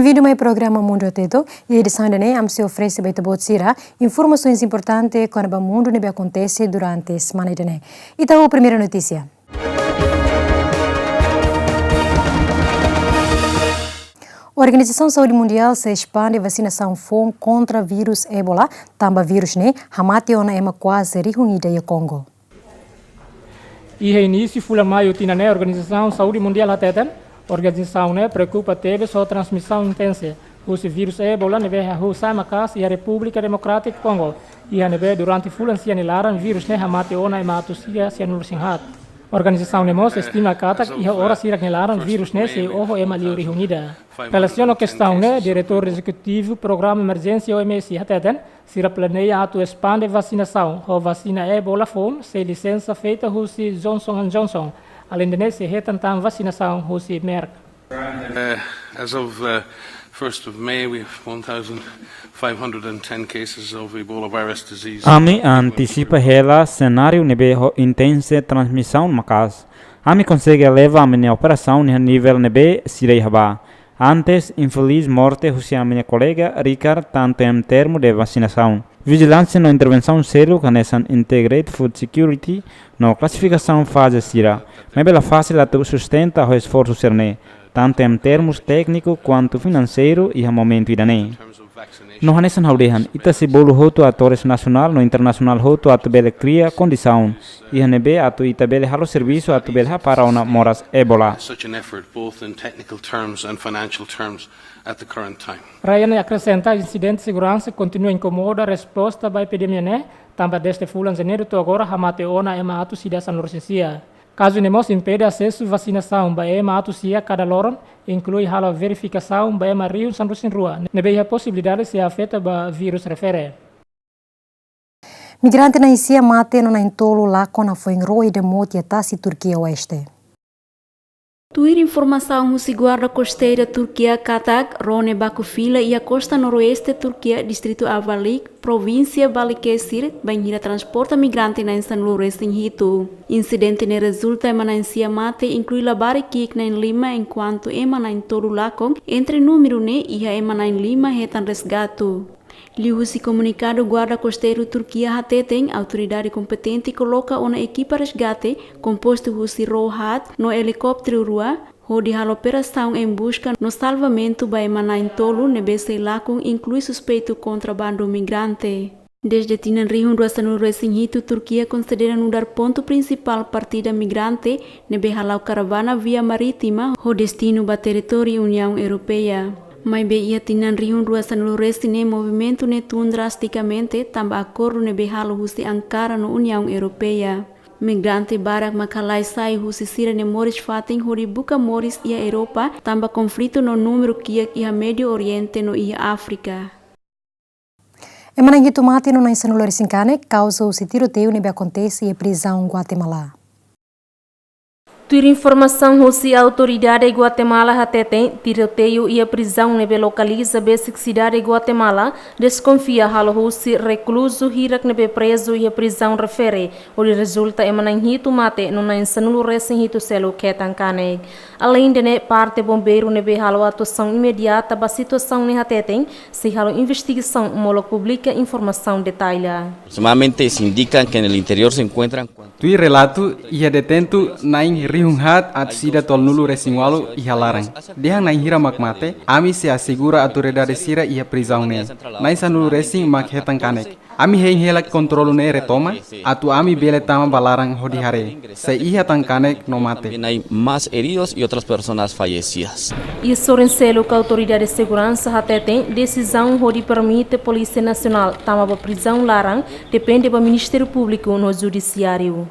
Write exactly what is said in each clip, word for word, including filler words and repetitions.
Iha programa Mundu Ateto, iha edisaun ida-ne'e ami sei oferese ba ita-boot sira informasaun importante kona-ba mundu ne'ebé akontese durante semana ida-ne'e. Ita ho primeira notísia. Organizasaun Saúde Mundiál sei espande vasinasaun foun kontra vírus Ebola, tanba vírus ne'e hamate ona ema kuaze rihun ida iha Kongo. Iha inísiu fulan Maiu tinan ne'e, Organizasaun Saúde Mundiál hateten, organizasaun ne'e preokupa tebes ho transmisaun intensa husi vírus Ebola ne'ebé hahú sai maka'as iha Repúblika Demokrátika Kongo, iha ne'ebé durante fulan sia nia laran vírus ne'e hamate ona ema atus sia sianulu-resin-haat. Organizasaun ne'e mós estima katak iha oras hirak nia laran vírus ne'e sei oho ema liu rihun ida. Relasiona ho kestaun ne'e, Diretór Ezekutivu Programa Emerjénsia O M S hateten, sira planeia atu espande vasinasaun ho vasina Ebola foun sei lisensa feita husi Johnson and Johnson. Aleinde ne'e sei hetan tan vasinasaun husi Merck. Uh, as of, uh, first of May, we have one thousand five hundred and ten cases of Ebola virus disease. Ami antisipa hela senáriu ne'ebé ho intensa transmisaun maka'as. Ami konsege leva ami-nia operasaun iha nivel ne'ebé sira iha ba. Antes, infeliz morte husi ami-nia kolega Ricard tantu em termo de vasinasaun. Vijilánsia no intervensaun seluk hanesan Integrated Food Security no klasifikasaun faze sira. Maibé la fasil atu sustenta ho esforsu sira-ne'e, tantu em termos tékniku kuantu finanseiru iha momentu ida-ne'e. No hanesan ha'u dehan, ita sei bolu hotu atores nasionál no internasionál hotu atu bele kria kondisaun iha ne'ebé atu ita bele halo servisu atu bele hapara ona moras Ebola. Such an effort, both in technical terms and financial terms, at the current time. Ryan akresenta, insidente seguransa kontinua inkomoda resposta ba epidemia ne'e, tanba dezde fulan Janeiru to'o agora hamate ona ema atus ida sanulu-resin-sia. Kazu ne'e mós impede asesu vasinasaun ba ema atus sia kada loron, inklui halo verifikasaun ba ema rihun sanulu-resin-rua, ne'ebé iha posibilidade sei afeta ba vírus refere. Migrante na'in sia mate no na'in tolu lakon hafoin ró ida mout iha tasi Turkia Oeste. Tuir informasaun husi Guarda Kosteira Turkia katak, ró ne'e baku fila iha kosta noroeste Turkia, distritu Avalik, provínsia Balikesir, bainhira transporta migrante na'in sanulu-resin-hitu. Insidente ne'e rezulta ema na'in sia mate, inklui labarik ki'ik na'in lima, enkuantu ema na'in tolu lakon entre númeru ne'e iha ema na'in lima hetan resgatu. Liuhusi komunikadu, Guarda Kosteiru Turkia hateten autoridade kompetente koloka ona ekipa resgate kompostu husi ró haat no elikópteru rua, hodi halo operasaun em busca no salvamentu ba ema na'in tolu ne'ebé sei lakon, inklui suspeitu kontrabandu migrante. Dezde tinan rihun rua sanulu-resin-hitu, Turkia konsidera nu'udar pontu prinsipál partida migrante ne'ebé hala'o karavana via marítima ho destinu ba territóriu Uniaun Europeia. Maibé iha tinan rihun rua sanulu-resin ne'e movimentu ne'e tun drastikamente tanba akordu ne'ebé halo husi Ankara no Uniaun Europeia. Migrante barak mak halai sai husi sira-nia moris-fatin hodi buka moris iha Europa tanba konflitu no númeru kiak iha Médiu Oriente no iha Áfrika. Ema na'in hitu mate no na'in sanulu-resin-kanek kauza husi tiroteiu ne'ebé akontese iha prizaun Guatemala. Tuir informasaun husi autoridade Guatemala hateten, tiroteiu iha prizaun ne'ebé lokaliza besik sidade Guatemala, deskonfia halo husi rekluzu hirak ne'ebé prezu iha prizaun refere, hodi rezulta ema na'in hitu mate no na'in sanulu-resin-hitu seluk hetan kanek. Aleinde ne'e, parte bombeiru ne'ebé halo atuasaun imediata ba situasaun ne'e hateten, sei halo investigasaun molok publika informasaun detalla. Aproximadamente se indican que en el interior se encuentran. Tuir relatu, iha detentu na'in rihun haat atus ida tolunulu-resin-ualu iha laran. Dehan na'in hira mak mate, ami sei asegura autoridade sira iha prizaun ne'e. Na'in sanulu-resin mak hetan kanek. Ami hein hela kontrolu ne'e retoma, atu ami bele tama ba laran hodi haree se iha tan kanek no mate. También hay más heridos y otras personas fallecidas. Iha sorin seluk, autoridade seguransa hateten, desizaun hodi permite Polísia Nasionál tama ba prizaun laran depende ba Ministériu Públiku no Judisiáriu.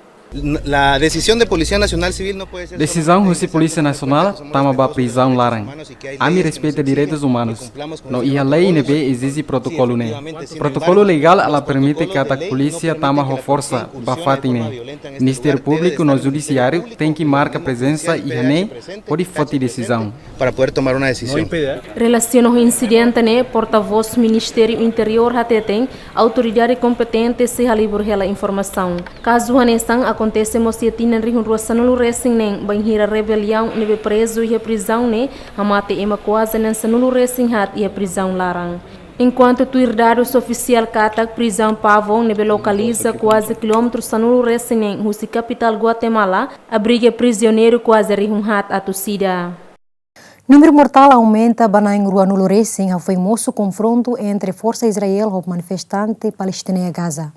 La decisión de Policía Nacional Civil no puede ser. Desizaun husi Polísia Nasionál tama ba prizaun laran. Ami respeita direitus umanus, no iha lei ne'ebé ezije protokolu ne'e. Protokolu legál la permite katak polísia tama ho forsa ba fatin ne'e. Ministériu Públiku no Judisiáriu tenke marka prezensa iha ne'e hodi foti desizaun. Para poder tomar una decisión. Relasiona ho insidente ne'e, portavós Ministériu Interiór hateten, autoridade kompetente sei halibur hela informasaun. Kazu hanesan Akontese mós iha tinan rihun rua sanulu resin neen, bainhira rebeliaun ne'ebé prezu iha prizaun ne'e hamate ema kuaze neen sanulu resin haat iha prizaun laran. Enkuantu tuir dadus ofisiál katak prizaun Pavón ne'ebé lokaliza kuaze kilómetru sanulu resin neen husi kapitál Guatemala, abriga prizioneiru kuaze rihun haat atus ida. Númeru mortál aumenta ba na'in ruanulu resin hafoin mosu konfrontu entre forsa Israel ho manifestante Palestina iha Gaza.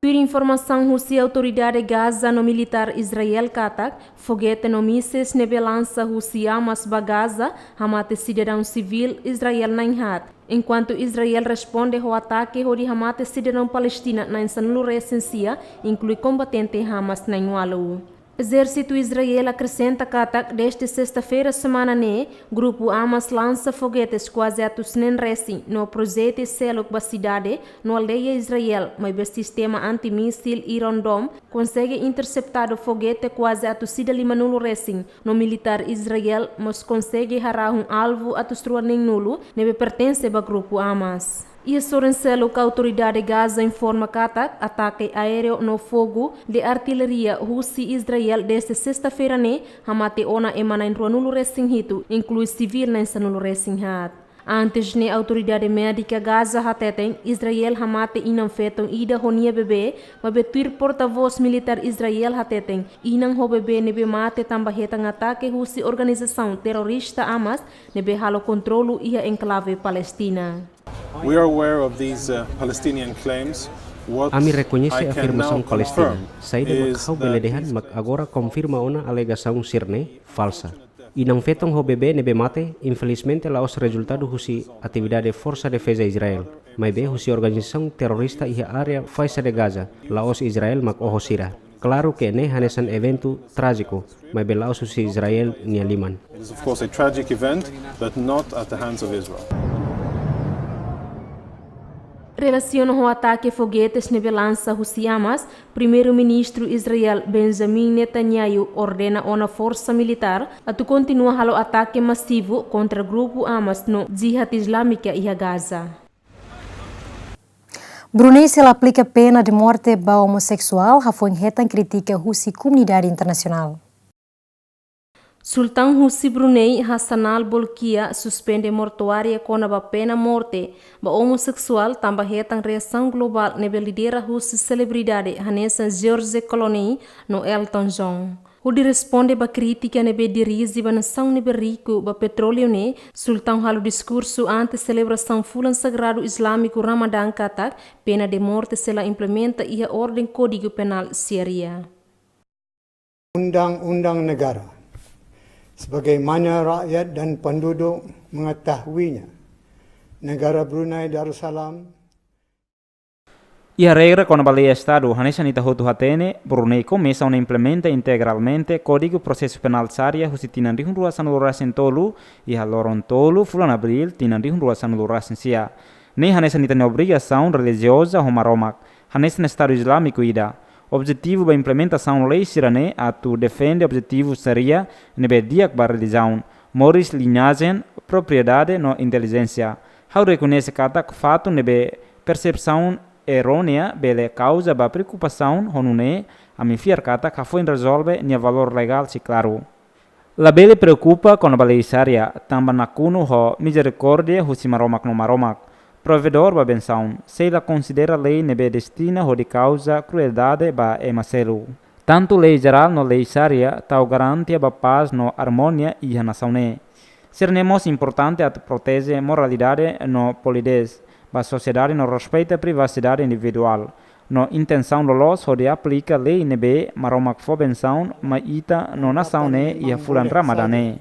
Tuir informasaun husi autoridade Gaza no militár Israel katak, fogete no míseis ne'ebé lansa husi Hamas ba Gaza, hamate sidadaun sivíl Israel na'in haat. Enkuantu Israel responde ho atake hodi hamate sidadaun Palestina na'in sanulu resin sia, inklui kombatente Hamas na'in ualu. Ezérsitu Israel akresenta katak, dezde sesta-feira semana ne'e, grupu Hamas lansa fogetes kuaze atus neen resin no projéteis seluk ba sidade no aldeia Israel, maibé sistema antimísil Iron Dome konsege interseptadu fogete kuaze atus ida limanulu resin, no militár Israel mós konsege harahun alvu atus rua neenulu ne'ebé pertense ba grupu Hamas. Iha sorin seluk, autoridade Gaza informa katak atake aéreu no fogu de artilaria husi Israel dezde sesta-feira ne'e hamate ona ema na'in ruanulu resin hitu, inklui sivíl na'in sanulu resin haat. Antes ne'e, autoridade médika Gaza hateten Israel hamate inan-feton ida ho nia bebé, maibé tuir portavós militár Israel hateten inan ho bebé ne'ebé mate tanba hetan atake husi organizasaun terrorista Hamas ne'ebé halo kontrolu iha enklave Palestina. We are aware of these, uh, Palestinian claims. What Ami rekoñese I can afirmasaun now Palestina. Confirm Saida mak is ha'u that bele dehan these mak agora konfirma ona alegasaun sira-ne'e falsa. Inan-feton ho bebé ne'ebé mate, infelizmente la'ós rezultadu husi atividade Forsa Defeza Israel, maibé husi organizasaun terrorista iha área Faixa de Gaza, la'ós Israel mak oho sira. Klaru ke ne'e hanesan eventu trájiku, maibé la'ós husi Israel nia liman. It is, of course, a tragic event, but not at the hands of Israel. Relasiona ho atake fogetes ne'ebé lansa husi Hamas, Primeiru-Ministru Israel Benjamin Netanyahu ordena ona forsa militár atu kontinua halo atake masivu kontra grupu Hamas no Jihad Islâmica iha Gaza. Brunei sela aplika pena de morte ba omoseksuál, hafoin hetan krítika husi komunidade internasionál. Sultaun husi Brunei, Hassanal Bolkiah, suspende moratuária kona-ba pena morte ba omoseksuál, tanba hetan reasaun globál ne'ebé lidera husi selebridade hanesan George Clooney no Elton John. Hodi responde ba krítika ne'ebé dirije ba nasaun ne'ebé riku ba petróleu ne'e, Sultaun halo diskursu antes selebrasaun fulan sagradu islamiku Ramadan katak, pena de morte sela implementa iha orden Kódigu Penál Sharia. Undang-undang negara, sebagaimana rakyat dan penduduk mengetahuinya, negara Brunei Darussalam. Iha regra kona-ba lei Estadu, hanesan ita hotu hatene, Brunei komesa ona implementa integralmente Kódigu Prosesu Penál Sharia husi tinan rihun rua sanulu resin tolu, iha loron tolu fulan Abríl tinan rihun rua sanulu resin sia. Ne'e hanesan ita-nia obrigasaun relijioza ho Maromak, hanesan Estadu Islamiku ida. Objetivu ba implementasaun lei sira-ne'e atu defende objetivu Sharia ne'ebé di'ak ba relijiaun, moris, linhajen, propriedade no intelijénsia. Ha'u rekoñese katak fato ne'ebé persepsaun errónea bele kauza ba preokupasaun, ho nune'e ami fiar katak hafoin rezolve nia valór legál sei klaru. Labele preokupa kona-ba lei Sharia, tanba nakonu ho mizerikórdia husi Maromak no Maromak, provedór ba bensaun, sei la konsidera lei ne'ebé destina hodi kauza krueldade ba ema seluk. Tantu lei jerál no lei Sharia tau garantia ba pás no armonia iha nasaun ne'e. Sira-ne'e mós importante atu proteje moralidade no polidez ba sosiedade no respeita privasidade individuál, no intensaun loloos hodi aplika lei ne'ebé Maromak fó bensaun mai ita no nasaun ne'e iha fulan Ramadan ne'e.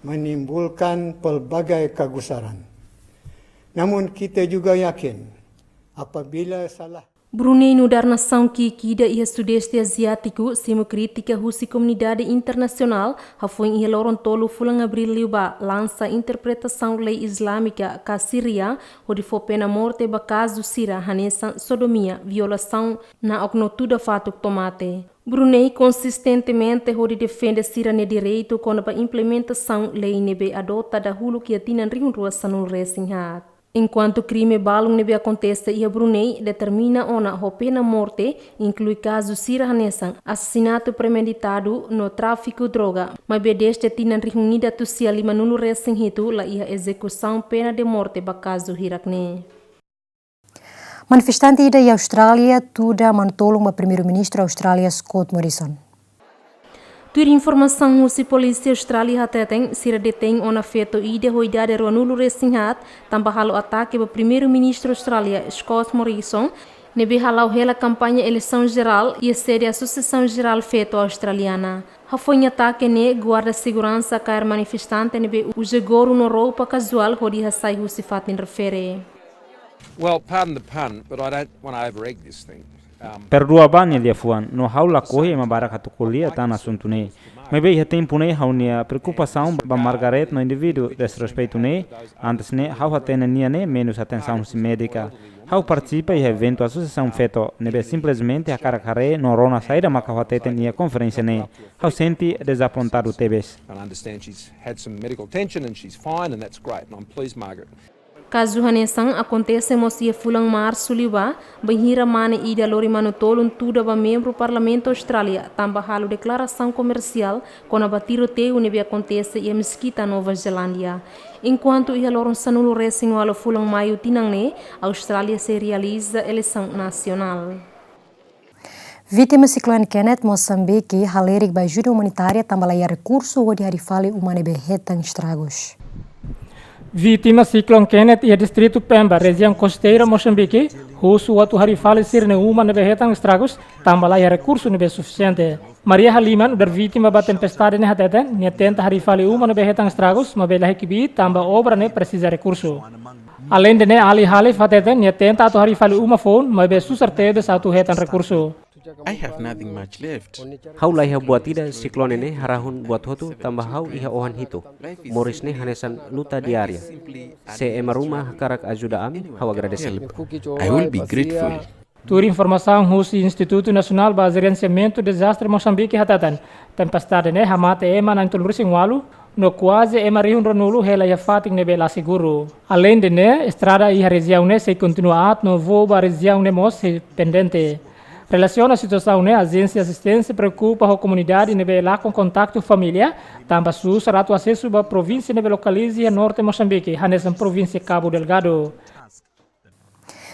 Menimbulkan pelbagai kegusaran. Namun kita juga yakin, apabila salah Brunei nu'udar nasaun ki'ik ida iha Sudeste Aziátiku, simu krítika husi komunidade internasionál, hafoin iha loron tolu fulan Abríl liubá lansa interpretasaun lei Islâmika ka Sharia, hodi fó pena morte ba kazu sira hanesan sodomia, violasaun, na'ok no tuda fatuk tomate. Brunei konsistentemente hodi defende sira-nia direitu kona-ba implementasaun lei ne'ebé adota dahuluk iha tinan rihun rua sanulu resin haat. Enkuantu krime balun ne'ebé akontese iha Brunei determina ona ho pena morte, inklui kazu sira hanesan asasinatu premeditadu no tráfiku droga. Maibé dezde tinan rihun ida atus sia lima-nulu resin hitu la iha ezekusaun pena de morte ba kazu hirak ne'e. Manifestante ida iha Austrália tuda manutolun ba Primeiru-Ministru Austrália Scott Morrison. Tuir informasaun husi polísia Austrália hateten, sira detein ona feto ida ho idade ruanulu resin haat, tanba halo atake ba Primeiru-Ministru Austrália Scott Morrison, ne'ebé hala'o hela kampaña eleisaun jerál iha sede Asosiasaun Jerál Feto Australiana. Hafoin atake ne'e, guarda seguransa kaer manifestante ne'ebé uza goru no roupa kazuál hodi hasai husi fatin refere. Well, pardon the pun, but I don't want to over egg this thing. Um, Perdua ba nia liafuan, no ha'u lakohi ema barak atu ko'alia tan asuntu ne'e. Maibé iha tempu ne'e ha'u-nia preokupasaun ba Margaret no indivíduu desrespeitu ne'e, antes ne'e ha'u hatene nia ne'e menus atensaun husi médika. Ha'u partisipa iha eventu Asosiasaun Feto, ne'ebé simplesmente hakarak haree no rona saida maka ha'u hateten iha konferénsia ne'e. Ha'u sente dezapontadu tebes. and I understand she's had some medical attention and she's fine, and that's great, and I'm pleased, Margaret. Kazu hanesan akontese mós iha fulan Marsu liubá, bainhira mane ida lori manutolun tuda ba membru Parlamentu Austrália, tanba halo deklarasaun komersiál kona-ba tiroteiu ne'ebé akontese iha Meskita Nova Zelándia. Enkuantu iha loron sanulu resin ualu fulan Maiu tinan ne'e, Austrália sei realiza eleisaun nasionál. Vítima Siklone Kenneth, Mosambike halerik ba ajuda umanitária tanba la iha rekursu hodi hari fali uma ne'ebé hetan estragus. Vítima Siklone Kenneth iha distritu Pemba, rejiaun kosteira Mosambike, husu atu hari fali sira-nia uma ne'ebé hetan estragus, tanba la iha rekursu ne'ebé sufisiente. Maria Halima, nu'udar vítima ba tempestade ne'e hateten, nia tenta hari fali uma ne'ebé hetan estragus, maibé la hikibit tanba obra ne'e presiza rekursu. Aleinde ne'e, Ali Halif hateten, nia tenta atu hari fali uma foun, maibé susar tebes atu hetan rekursu. I have nothing much left. Ha'u la iha buat ida, siklone ne'e harahun buat hotu tanba ha'u iha ohan hitu. Moris ne'e hanesan luta diária. Se ema ruma hakarak ajuda ami, ha'u agradese. I will be grateful. Tuir informasaun husi Institutu Nasionál ba Jerensiamentu Dezastre Mosambike hateten, tempestade ne'e hamate ema na'in-tolu resin ualu, no kuaze ema rihun ruanulu hela iha fatin ne'ebé la seguru. Aleinde ne'e, estrada iha rejiaun ne'e sei kontinua aat no voo ba rejiaun ne'e mós sei pendente. Relasiona situasaun ne'e, Ajénsia Asisténsia preokupa ho komunidade ne'ebé lakon kontaktu família, tanba susar atu asesu ba provínsia ne'ebé lokaliza iha norte Mosambike, hanesan provínsia Cabo Delgado.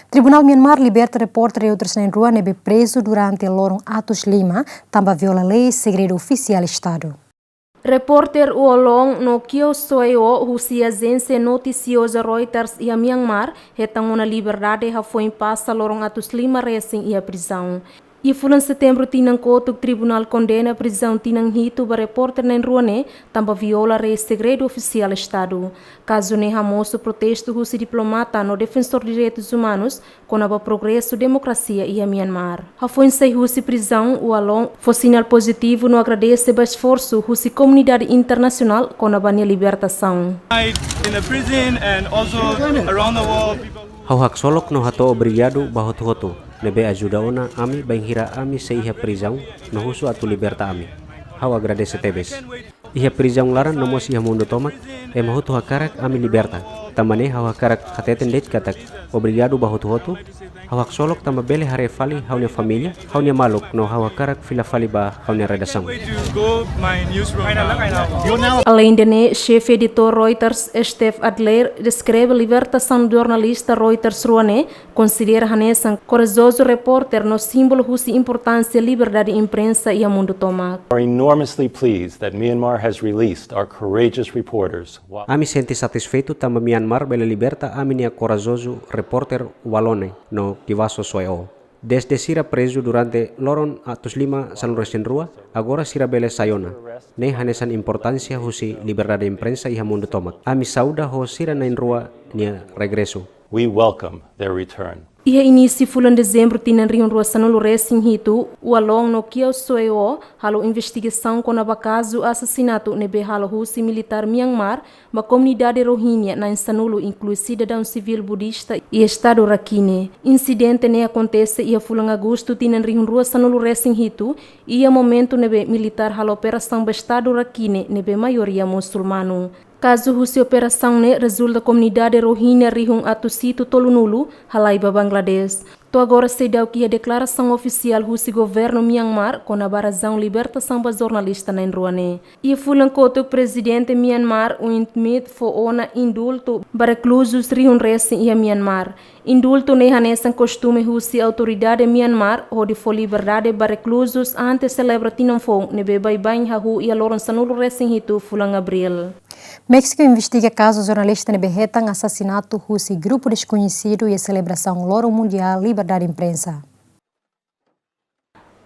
Tribunál Myanmar liberta repórter Reuters na'in-rua ne'ebé prezu durante loron atus lima, tanba viola lei segredu ofisiál Estadu. Repórter Ualong no Kyaw Soe-o husi ajénsia notisioza Reuters iha Myanmar, hetan ona liberdade hafoin pasa loron atus lima resin iha prizaun. Iha fulan Setembru tinan kotuk, tribunál kondena prizaun tinan hitu ba repórter na'in-rua ne'e, tanba viola lei segredu ofisiál Estadu. Kazu ne'e hamosu protestu husi diplomata no defensór direitus umanus kona-ba progresu demokrasia iha Myanmar. Hafoin sai husi prizaun, Ualong fó sinál pozitivu no agradese ba esforsu husi komunidade internasionál kona-ba nia libertasaun. In the prison and also around the world, people who Ha'u haksolok no hato'o obrigadu ba hotu-hotu ne'ebé ajuda ona ami bainhira ami sei iha prizaun no husu atu liberta ami. Ha'u agradese tebes. Iha prizaun laran no mós iha mundu tomak, ema hotu hakarak ami liberta. Tanba ne'e ha'u hakarak hateten de'it katak obrigadu ba hotu-hotu. Ha'u haksolok tanba bele haree fali ha'u-nia família, ha'u-nia maluk no ha'u hakarak fila fali ba ha'u-nia redasaun. Way to go my newsroom now. Aleinde ne'e, xefe editór Reuters, Steve Adler, deskreve libertasaun jornalista Reuters rua ne'e, konsidera hanesan korajozu repórter no símbolu husi importánsia liberdade imprensa iha mundu tomak. are enormously pleased that Myanmar has released our courageous reporters while Ami sente satisfeitu tanba Myanmar bele liberta ami-nia korajozu repórter Ualong no Kyaw Soe-o. Dezde sira prezu durante loron atus lima sanulu resin rua, agora sira bele sai ona. Ne'e hanesan importánsia husi liberdade imprensa iha mundu tomak. Ami sauda ho sira na'in-rua nia regresu. We welcome their return. Iha inísiu fulan Dezembru tinan rihun rua sanulu resin hitu, Ualong no Kyaw Soe-o halo investigasaun kona-ba kazu asasinatu ne'ebé halo husi militár Myanmar ba komunidade Rohingya na'in sanulu, inklui sidadaun sivíl budista iha estadu Rakhine. Insidente ne'e akontese iha fulan Agostu tinan rihun rua sanulu resin hitu, iha momentu ne'ebé militár halo operasaun ba estadu Rakhine ne'ebé maioria musulmanu. Kazu husi operasaun ne'e rezulta komunidade Rohingya rihun atus hitu tolunulu halai ba Bangladesh. To'o agora seidauk iha deklarasaun ofisiál husi governu Myanmar kona-ba razaun libertasaun ba jornalista na'in-rua ne'e. Iha fulan kotuk Prezidente Myanmar, Win Myint, fó ona indultu ba rekluzus rihun resin iha Myanmar. Indultu ne'e hanesan kostume husi autoridade Myanmar hodi fó liberdade ba rekluzus antes selebra tinan foun ne'ebé baibain hahú iha loron sanulu resin hitu fulan Abríl. Méxiku investiga kazu jornalista ne'ebé hetan asasinatu husi grupu deskoñesidu iha selebrasaun Loron Mundiál Liberdade Imprensa.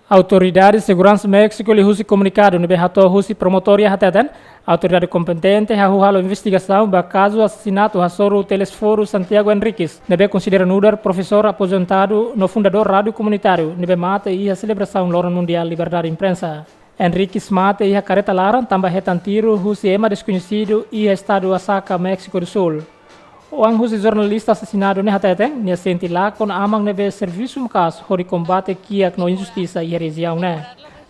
Autoridade Seguransa Méxiku liuhusi komunikadu ne'ebé hato'o husi Promotoria hateten, autoridade kompetente hahú halo investigasaun ba kazu asasinatu hasoru telesfóriku Santiago Enríquez, ne'ebé konsidera nu'udar profesór aposentadu no fundadór rádiu komunitáriu, ne'ebé mate iha selebrasaun Loron Mundiál Liberdade Imprensa. Enríquez mate iha karreta laran tanba hetan tiru husi ema deskoñesidu iha estadu Oaxaca, Méxiku do Sul. Oan husi jornalista asasinadu ne'e hateten, nia sente lakon aman ne'ebé servisu maka'as hodi kombate kiak no injustisa iha rejiaun ne'e.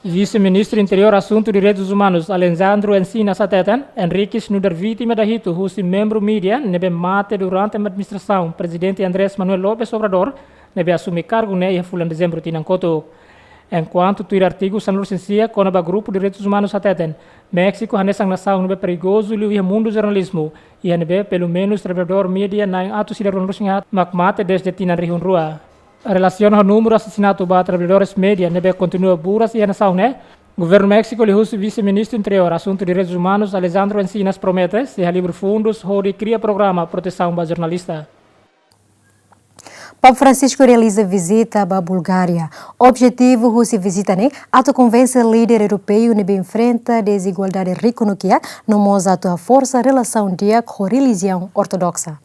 Vise-Ministru Interiór Asuntu Direitus Umanus, Alejandro Encinas hateten, Enríquez nu'udar vítima dahitu husi membru mídia ne'ebé mate durante administrasaun Prezidente Andrés Manuel López Obrador, ne'ebé asume kargu ne'e iha fulan Dezembru tinan kotuk. Enkuantu tuir artigu sanulu-resin-sia kona-ba grupu direitus umanus hateten, Méxiku hanesan nasaun ne'ebé perigozu liu iha mundu jornalizmu, iha ne'ebé pelumenus traballadór mídia na'in atus ida ruanulu-resin-haat mak mate dezde tinan rihun rua. Relasiona ho númeru asasinatu ba traballadores mídia ne'ebé kontinua buras iha nasaun ne'e, governu Méxiku liuhusi Vise-Ministru Interiór Asuntu Direitus Umanus, Alejandro Encinas, promete sei halibur fundus hodi kria programa protesaun ba jornalista. Papa Francisco realiza vizita ba Bulgária. Objetivu husi vizita ne'e atu konvense líder europeu ne'ebé enfrenta dezigualdade riku no kiak, no mós atu haforsa relasaun di'ak ho relijiaun ortodoksa.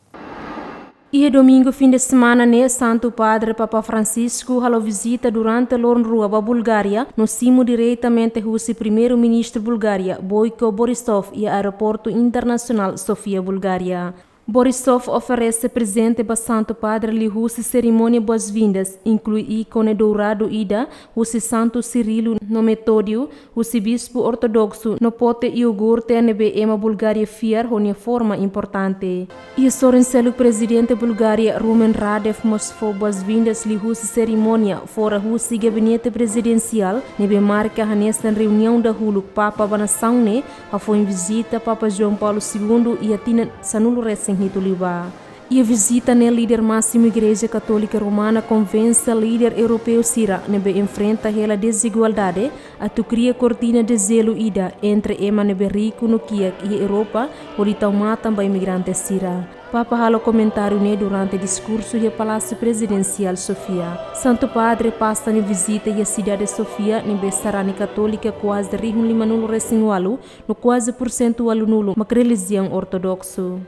Iha domingu fin de semana ne'e, Santu Padre Papa Francisco halo vizita durante loron rua ba Bulgária, no simu diretamente husi Primeiru-Ministru Bulgária, Boiko Borisov, iha Aeroportu Internasionál Sofia, Bulgária. Borisov oferese prezente ba Santu Padre liuhusi serimónia boas-vindas, inklui íkone douradu ida husi Santu Sirilo no Metódio, husi bispu ortodoksu, no pote iogurte ne'ebé ema Bulgária fiar ho nia forma importante. Iha sorin seluk Prezidente Bulgária, Rumen Radev, mós fó boas-vindas liuhusi serimónia fora husi Gabinete Prezidensiál, ne'ebé marka hanesan reuniaun dahuluk Papa ba nasaun ne'e, hafoin vizita Papa João Paulo Segundo iha tinan sanulu-resin-hitu liubá. Iha vizita ne'e, líder másimu Igreja Katólika Romana konvense líder europeu sira ne'ebé enfrenta hela dezigualdade atu kria kortina de jelu ida entre ema ne'ebé riku no kiak iha Europa, hodi tau matan ba imigrante sira. Papa halo komentáriu ne'e durante diskursu iha Palásiu Prezidensiál Sofia. Santu Padre pasa nia vizita iha sidade Sofia, ne'ebé sarani katólika kuaze rihun limanulu-resin-ualu, no kuaze pursentu ualunulu mak relijiaun ortodoksu.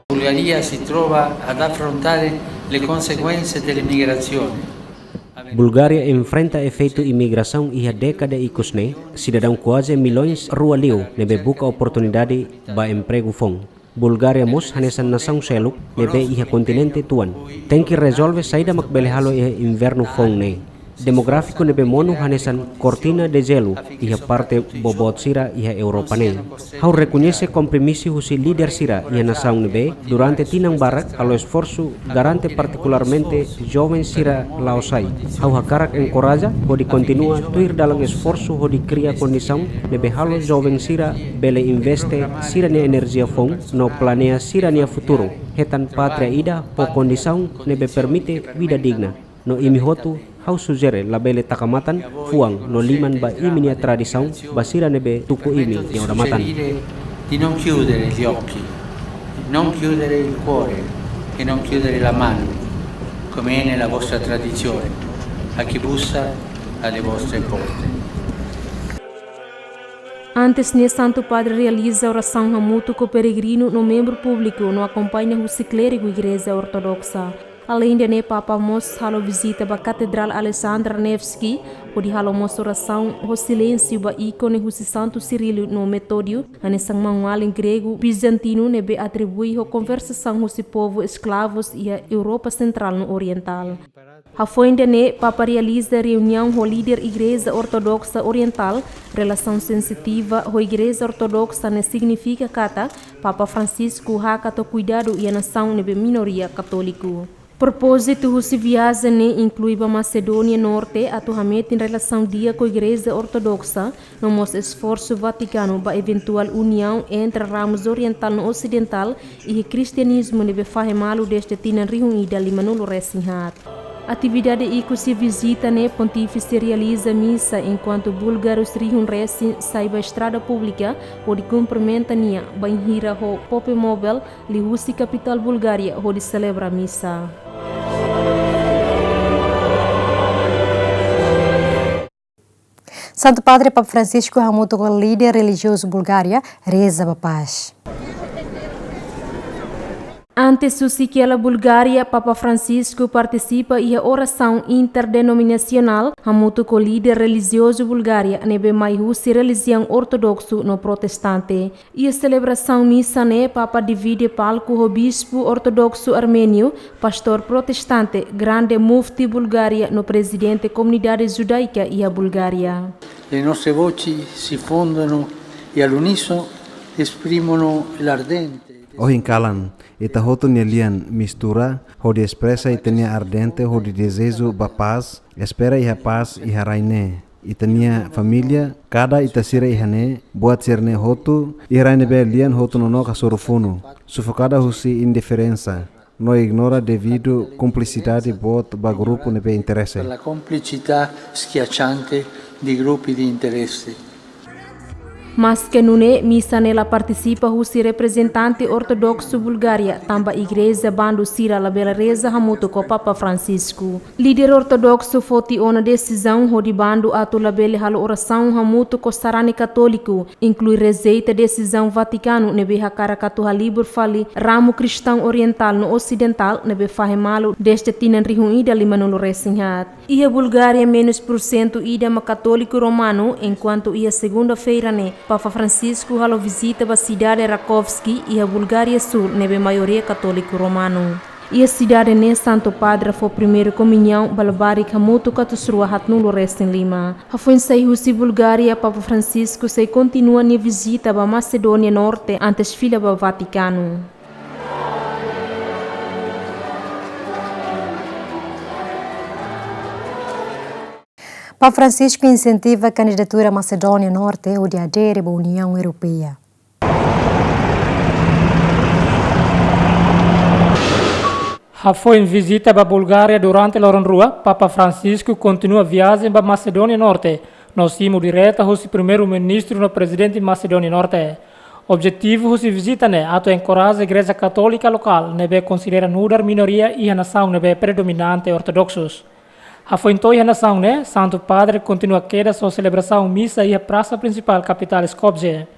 Bulgaria si trova ad affrontare le conseguenze dell'immigrazione. Bulgária enfrenta efeitu imigrasaun iha dékada ikus ne'e, sidadaun kuaze millaun rua liu ne'ebé buka oportunidade ba empregu foun. Bulgária mós hanesan nasaun seluk ne'ebé iha kontinente tuan, tenke rezolve saida mak bele halo iha invernu foun ne'e. Demográfiku ne'ebé monu hanesan kortina de jelu iha parte boboot sira iha Europa ne'e. Ha'u rekoñese kompromisu husi líder sira iha nasaun ne'ebé durante tinan barak halo esforsu garante partikularmente joven sira la'o sai. Ha'u hakarak enkoraja hodi kontinua tuir dalan esforsu hodi kria kondisaun ne'ebé halo joven sira bele investe sira-nia enerjia foun no planeia sira-nia futuru, hetan pátria ida ho kondisaun ne'ebé permite vida digna. No imi hotu, ha'u sujere labele taka matan, fuan no liman ba imi-nia tradisaun, ba sira ne'ebé tuku imi nia odamatan. Di non chiudere gli occhi, non chiudere il cuore e non chiudere la mano, come è nella vostra tradizione, a chi bussa alle vostre porte. Antes ne'e, Santu Padre realiza orasaun hamutuk ho peregrinu no membru públiku no akompaña husi klérigu Igreja Ortodoksa. Aleinde ne'e, Papa mós halo vizita ba Katedrál Alexander Nevsky, hodi halo mós orasaun ho silénsiu ba íkone husi Santu Sirilo no Metódio, hanesan maun-alin gregu bizantinu ne'ebé atribui ho konversaun husi povu esklavus iha Europa Sentrál no Orientál. Hafoin ida-ne'e, Papa realiza reuniaun ho líder Igreja Ortodoksa Orientál. Relasaun sensitiva ho Igreja Ortodoksa ne'e signifika katak Papa Francisco hakat ho kuidadu iha nasaun ne'ebé minoria katóliku. Propózitu husi viajen ne'e inklui ba Macedónia Norte atu hametin relasaun di'ak ho Igreja Ortodoksa, no mós esforsu Vatikanu ba eventuál uniaun entre ramus orientál no osidentál iha kristianizmu ne'ebé fahe malu dezde tinan rihun ida lima-nulu resin haat. Atividade ikus iha vizita ne'e, Pontífise realiza misa enkuantu bulgárus rihun resin sai ba estrada públika hodi kumprimenta nia, bainhira ho popemóvel liuhusi kapitál Bulgária hodi selebra misa. Santu Padre Papa Francisco hamutuk ho líder relijiozu Bulgária reza ba pás. Antes husi hela Bulgária, Papa Francisco partisipa iha orasaun interdenominasionál hamutuk ho líder relijiozu Bulgária ne'ebé mai husi relijiaun ortodoksu no protestante. Iha selebrasaun misa ne'e, Papa divide palku ho bispu ortodoksu arméniu, pastór protestante, grande mufti Bulgária no prezidente komunidade judaika iha Bulgária. Le nostre voci si fondono e all'unisono esprimono l'ardente... Ohin kalan, ita hotu nia lian mistura hodi espresa ita-nia ardente hodi dezeju ba pás, espera iha pás iha rai ne'e. Ita-nia família, kada ita sira iha ne'e, buat sira-ne'e hotu, iha rai ne'ebé lian hotu nonook hasoru funu, sufokada husi indiferensa, no ignora devidu kumplisidade boot ba grupu ne'ebé interese. Per la complicità schiacciante di gruppi di interesse. Maske nune'e, misa ne'e la partisipa husi reprezentante ortodoksu Bulgária, tanba igreja bandu sira labele reza hamutuk ho Papa Francisco. Líder ortodoksu foti ona desizaun hodi bandu atu labele halo orasaun hamutuk ho sarani katóliku, inklui rejeita desizaun Vatikanu ne'ebé hakarak atu halibur fali ramu kristaun orientál no osidentál ne'ebé fahe malu dezde tinan rihun ida lima-nulu resin haat. Iha Bulgária, menus pursentu ida mak katóliku romanu, enkuantu iha segunda-feira ne'e, Papa Francisco halo vizita ba sidade Rakovski, iha Bulgária súl, ne'ebé maioria katóliku romanu. Iha sidade ne'e, Santu Padre fó primeiru komuñaun ba labarik hamutuk atus rua haatnulu resin lima. Hafoin sai husi Bulgária, Papa Francisco sei kontinua nia vizita ba Macedónia Norte antes fila ba Vatikanu. Papa Francisco insentiva kandidatura Macedónia Norte hodi adere ba Uniaun Europeia. Hafoin vizita ba Bulgária durante loron rua, Papa Francisco kontinua viajen ba Macedónia Norte, no simu direta husi Primeiru-Ministru no Prezidente Macedónia Norte. Objetivu husi vizita ne'e atu enkoraja Igreja Katólika lokál ne'ebé konsidera nu'udar minoria iha nasaun ne'ebé predominante ortodoksus. Hafoin to'o iha nasaun ne'e, Santu Padre kontinua kedas ho selebrasaun misa iha prasa prinsipál kapitál Skopje.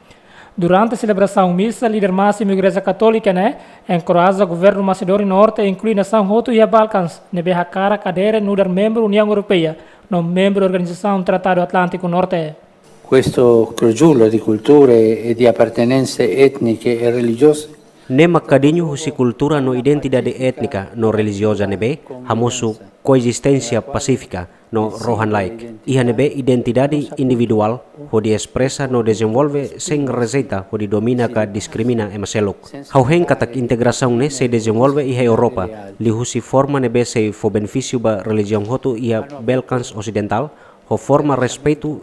Durante selebrasaun misa, líder másimu Igreja Katólika ne'e enkoraja governu Macedónia Norte, inklui nasaun hotu iha Balkans ne'ebé hakarak adere nu'udar membru Uniaun Europeia no membru Organizasaun Tratadu Atlántiku Norte. Questo crogiulo di culture e di appartenenze etniche e religiose... Ne'e mak kadiñu husi kultura no identidade étnika no relijioza ne'ebé hamosu koezisténsia pasífika no rohan-laek, iha ne'ebé identidade individuál hodi espresa no dezenvolve sein rejeita hodi domina ka diskrimina ema seluk. Ha'u hein katak integrasaun ne'e sei dezenvolve iha Europa, liuhusi forma ne'ebé sei fó benefísiu ba relijiaun hotu iha Balkans Osidentál, ho forma respeitu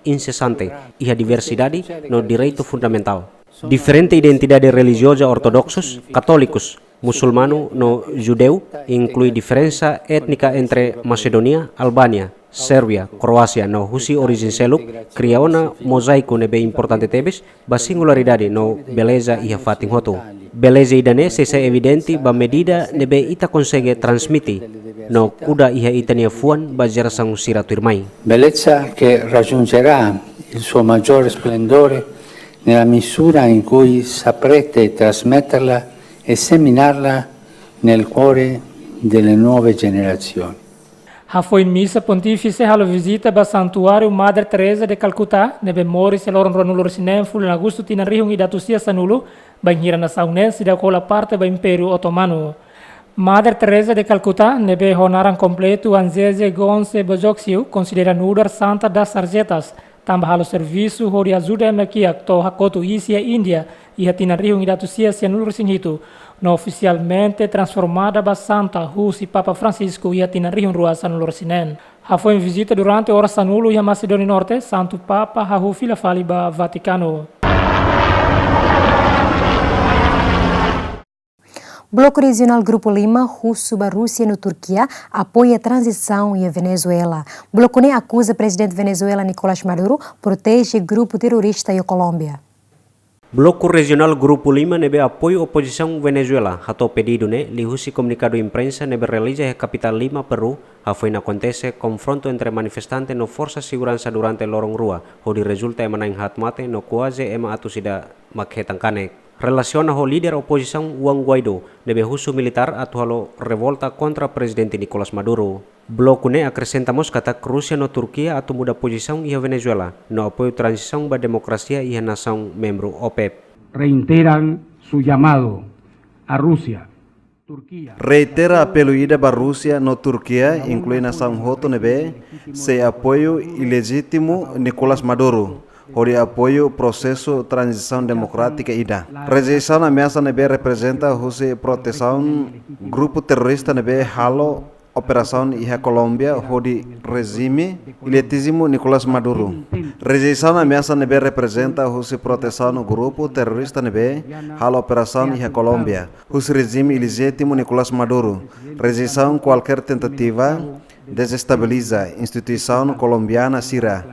insesante iha diversidade no direitu fundamentál. Diferente identidade relijioza ortodoksus, katólikus, musulmanu no judeu, inklui diferensa étnika entre Macedónia, Albánia, Sérvia, Kroásia no husi orijen seluk, kria ona mozáiku ne'ebé importante tebes ba singularidade no beleza iha fatin hotu. Beleza ida-ne'e sei sai evidente ba medida ne'ebé ita konsege transmite no kuda iha ita-nia fuan ba jerasaun sira tuirmai. Bellezza che raggiungerà il suo maggiore splendore nella misura in cui saprete trasmetterla e seminarla nel cuore delle nuove generazioni. Hafoin misa, Pontífise halo vizita ba Santuáriu Madre Teresa de Calcutá, ne'ebé moris iha loron ruanulu resin neen fulan Agostu tinan rihun ida atus sia sanulu, bainhira nasaun ne'e seidauk hola parte ba Impériu Otomanu. Mother Teresa de Calcutá, ne'ebé ho naran kompletu Anzeze Gonse Bojok Siu, konsidera nu'udar Santa das Sarjetas, tanba halo servisu hodi ajuda ema kiak to'o hakotu iis iha Índia, iha tinan rihun ida atus sia sianulu-resin-hitu, no ofisialmente transformada ba santa husi Papa Francisco iha tinan rihun rua sanulu-resin-neen. Hafoin vizita durante oras sanulu iha Macedónia Norte, Santu Papa hahú fila fali ba Vatikanu. Bloku Rejionál Grupu Lima husu ba Rúsia no Turkia apoia tranzisaun iha Venezuela. Bloku ne'e akuza Prezidente Venezuela Nicolás Maduro proteje grupu terrorista iha Kolómbia. Bloku Rejionál Grupu Lima ne'ebé apoiu opozisaun Venezuela hato'o pedidu ne'e liuhusi komunikadu imprensa ne'ebé realiza iha kapitál Lima, Peru, hafoin akontese konfrontu entre manifestante no forsa seguransa durante loron rua, hodi rezulta ema na'in haat mate no kuaze ema atus ida mak hetan kanek. Relasiona ho líder opozisaun Juan Guaidó, ne'ebé husu militár atu halo revolta kontra Prezidente Nicolás Maduro. Bloku ne'e akresenta mós katak Rúsia no Turkia atu muda pozisaun iha Venezuela, no apoiu tranzisaun ba demokrasia iha nasaun membru OPEP. Reiteran su llamado a Rusia, Turquía. Reitera apelu ida ba Rúsia no Turkia, inklui nasaun hotu ne'ebé sei apoiu ilejítimu Nicolás Maduro, hodi apoiu prosesu tranzisaun demokrátika ida. Rejeisaun ameasa ne'ebé reprezenta husi protesaun grupu terrorista ne'ebé halo operasaun iha Kolómbia hodi rejime ilejítimu Nicolás Maduro. Rejeisaun ameasa ne'ebé reprezenta husi protesaun grupu terrorista ne'ebé halo operasaun iha Kolómbia husi rejime ilejítimu Nicolás Maduro. Rejeisaun kualkér tentativa dezestabiliza instituisaun kolombiana sira.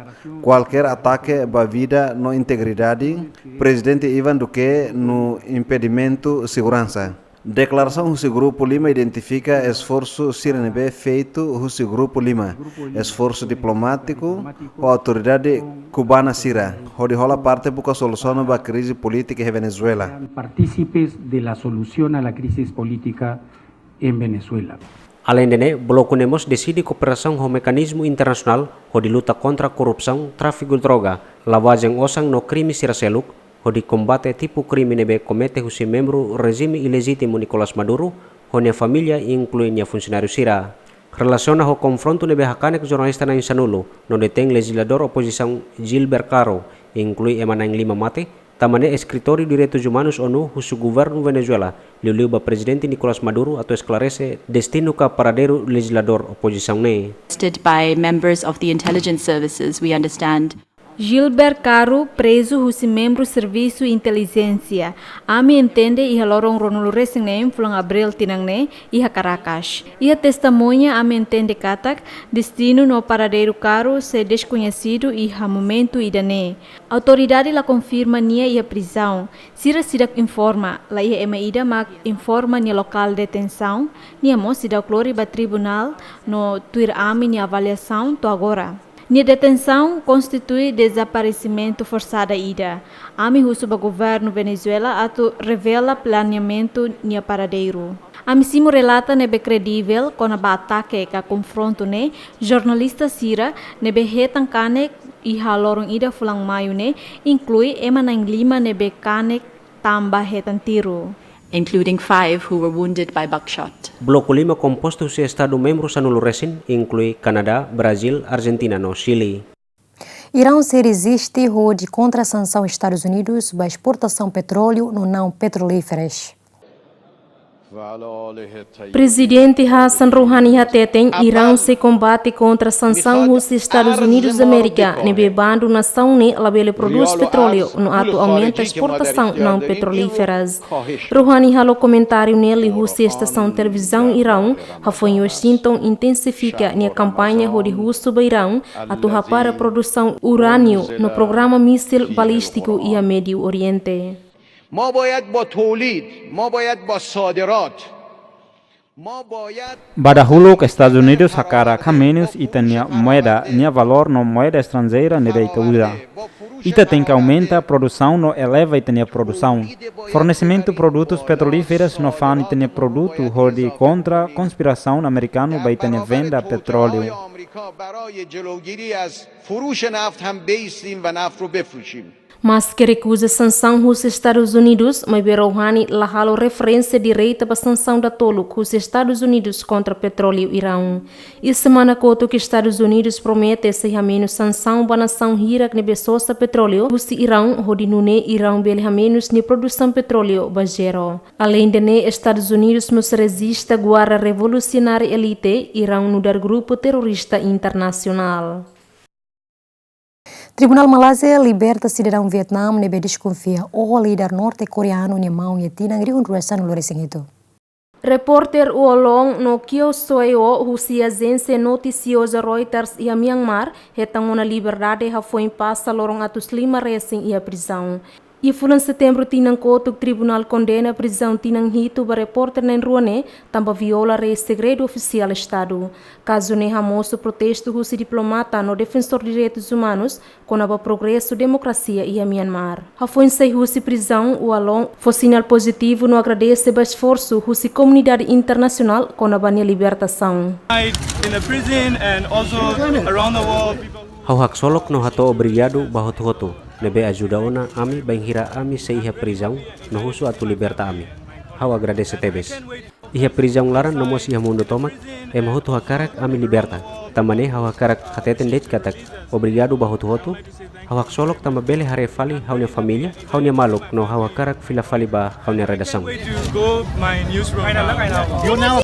Kualkér atake ba vida no integridade Prezidente Ivan Duque no impedimentu seguransa. Deklarasaun husi Grupu Lima identifika esforsu sira ne'ebé feitu husi Grupu Lima, esforsu diplomátiku ho autoridade kubana sira, hodi hola parte buka solusaun ba krize polítika iha Venezuela. Partícipes de la solución a la crisis política en Venezuela. Aleinde ne'e, bloku ne'e mós deside kooperasaun ho mekanizmu internasionál hodi luta kontra korrupsaun, tráfiku droga, lavajen osan no krime sira seluk, hodi kombate tipu krime ne'ebé komete husi membru rejime ilejítimu Nicolás Maduro ho nia família, inklui nia funsionáriu sira. Relasiona ho konfrontu ne'ebé hakanek jornalista na'in sanulu no detein lejizladór opozisaun Gilbert Caro, inklui ema na'in lima mate, tanba ne'e Eskritóriu Direitus Umanus ONU husu governu Venezuela, liuliu ba Prezidente Nicolás Maduro atu esklarese destinu ka paradeiru lejizladór opozisaun ne'e. By members of the intelligence services, we understand. Gilbert Caro prezu husi membru servisu intelijénsia. Ami entende iha loron ruanulu-resin-neen fulan Abríl tinan ne'e iha Caracas. Iha testemuña ami entende katak destinu no paradeiru Caro sei deskoñesidu iha momentu ida-ne'e. Autoridade la konfirma nia iha prizaun. Sira seidauk informa, la iha ema ida mak informa nia lokál detensaun, nia mós seidauk lori ba tribunál no tuir ami nia avaliasaun to'o agora. Nia detensaun konstitui dezaparesimentu forsada ida. Ami husu ba governu Venezuela atu revela planeamentu nia paradeiru. Ami simu relata ne'ebé kredivel kona-ba atake ka konfrontu ne'e, jornalista sira ne'ebé hetan kanek iha loron ida fulan Maiu ne'e, inklui ema na'in lima ne'ebé kanek tanba hetan tiru. Including five who were wounded by buckshot. Bloku Lima kompostu husi estadu membru sanulu-resin, inklui Kanadá, Brazíl, Arjentina no Xile. Iraun sei reziste hodi kontra sansaun Estadus Unidus ba esportasaun petróleu no na'an petrolíferas. Prezidente Hassan Rouhani hateten, Iraun sei kombate kontra sansaun husi Estadus Unidus Amérika, ne'ebé bandu nasaun ne'e labele prodús petróleu no atu aumenta esportasaun na'an petrolíferas. Rouhani halo komentáriu ne'e liuhusi estasaun televizaun Iraun, hafoin Washington intensifika nia kampaña hodi husu ba Iraun atu hapara produsaun urániu no programa mísil balístiku iha Médiu Oriente. ما باید با تولید، ما باید با صادرات، ما باید Ba dahuluk, Estadus Unidus hakarak hamenus ita-nia moeda, nia valór no moeda estranjeira ne'ebé ita uza. Ita tenke aumenta produsaun no eleva ita-nia produsaun. Fornesimentu produtus petrolíferas no fa'an ita-nia produtu hodi kontra konspirasaun amerikanu ba ita-nia venda petróleu. آمریکا برای جلوگیری از فروش نفت هم بایستیم و نفت رو بفروشیم. Maske rekuza sansaun husi Estadus Unidus, maibé Rouhani la halo referénsia direta ba sansaun datoluk husi Estadus Unidus kontra petróleu Iraun. Iha semana kotuk Estadus Unidus promete sei hamenus sansaun ba nasaun hirak ne'ebé sosa petróleu husi Iraun, hodi nune'e Iraun bele hamenus nia produsaun petróleu ba zero. Aleinde ne'e, Estadus Unidus mós rejista guarda revolusionáriu elite Iraun nu'udar grupu terrorista internasionál. Tribunál Malázia liberta sidadaun Vietname ne'ebé deskonfia oho líder norte-koreanu nia maun iha tinan rihun rua sanulu resin hitu. Repórter Uolong no Kio Soe-o husi ajénsia notisioza Reuters iha Myanmar hetan ona liberdade hafoin pasa loron atus lima resin iha prizaun. Iha fulan Setembru tinan kotuk, tribunál kondena prizaun tinan hitu ba repórter na'in-rua ne'e, tanba viola lei segredu ofisiál Estadu. Kazu ne'e hamosu protestu husi diplomata no defensór direitus umanus kona-ba progresu demokrasia iha Myanmar. Hafoin sai husi prizaun, Uolong fó sinál pozitivu no agradese ba esforsu husi komunidade internasionál kona-ba nia libertasaun. In the prison and also around the world, people who Ha'u haksolok no hato'o obrigadu ba hotu-hotu ne'ebé ajuda ona ami bainhira ami sei iha prizaun no husu atu liberta ami. Ha'u agradese tebes. Iha prizaun laran no mós iha mundu tomak, ema hotu hakarak ami liberta. Tanba ne'e ha'u hakarak hateten de'it katak obrigadu ba hotu-hotu. Ha'u haksolok tanba bele haree fali ha'u-nia família, ha'u-nia maluk no ha'u hakarak fila fali ba ha'u-nia redasaun.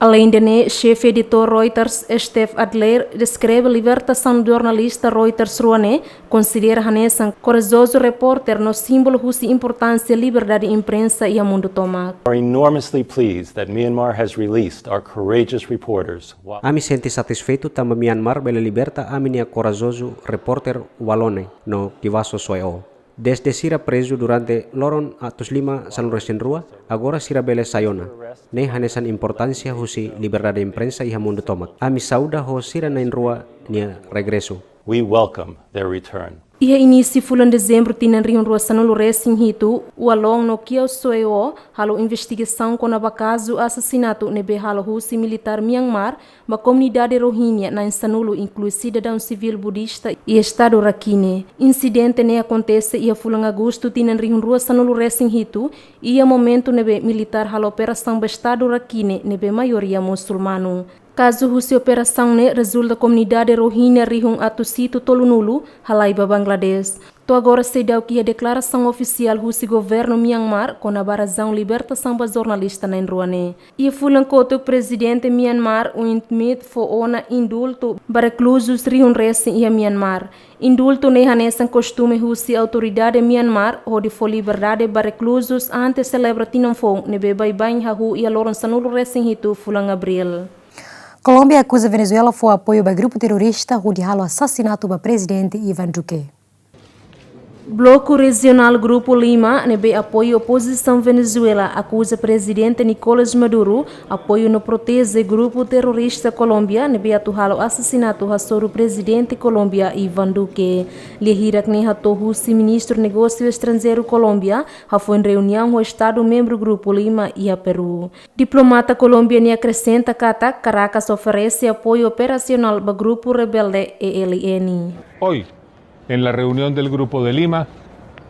Aleinde ne'e, xefe editór Reuters, Steve Adler, deskreve libertasaun jornalista Reuters rua ne'e, konsidera hanesan korajozu repórter no símbolu husi importánsia liberdade imprensa iha mundu tomak. Are enormously pleased that Myanmar has released our courageous reporters. Ami sente satisfeitu tanba Myanmar bele liberta ami-nia korajozu repórter Uolong no Kiwaso Soe-o. Dezde sira prezu durante loron atus lima sanulu resin rua, agora sira bele sai ona. Ne'e hanesan importánsia husi liberdade imprensa iha mundu tomak. Ami sauda ho sira na'in-rua nia regresu. We welcome their return. Iha inísiu fulan Dezembru tinan rihun rua sanulu resin hitu, Uolong no Kio Soe-o halo investigasaun kona-ba kazu asasinatu ne'ebé halo husi militár Myanmar ba komunidade Rohingya na'in sanulu, inklui sidadaun sivíl budista iha estadu Rakhine. Insidente ne'e akontese iha fulan Agostu tinan rihun rua sanulu resin hitu, iha momentu ne'ebé militár halo operasaun ba estadu Rakhine ne'ebé maioria musulmanu. Kazu husi operasaun ne'e rezulta komunidade Rohingya rihun atus hitu tolunulu halai ba Bangladesh. To'o agora seidauk iha deklarasaun ofisiál husi governu Myanmar kona-ba razaun libertasaun ba jornalista na'in-rua ne'e. Iha fulan kotuk, prezidente Myanmar, Win Myint, fó ona indultu ba rekluzus rihun resin iha Myanmar. Indultu ne'e hanesan kostume husi autoridade Myanmar hodi fó liberdade ba rekluzus antes selebra tinan foun ne'ebé baibain hahú iha loron sanulu resin hitu fulan Abríl. Kolómbia akuza Venezuela fó apoiu ba grupu terrorista hodi halo asasinatu ba Prezidente Ivan Duque. Bloku rejionál Grupu Lima, ne'ebé apoia opozisaun Venezuela, akuza Prezidente Nicolás Maduro apoia no proteje grupu terrorista Kolómbia ne'ebé atu halo asasinatu hasoru Prezidente Kolómbia Ivan Duque. Lia hirak ne'e hato'o husi Ministru Negósiu Estranjeiru Kolómbia, hafoin reuniaun ho estadu membru Grupu Lima iha Peru. Diplomata Kolómbia ne'e akresenta katak Caracas oferese apoiu operasionál ba grupu rebelde E L N. Hoy, en la reunión del Grupo de Lima,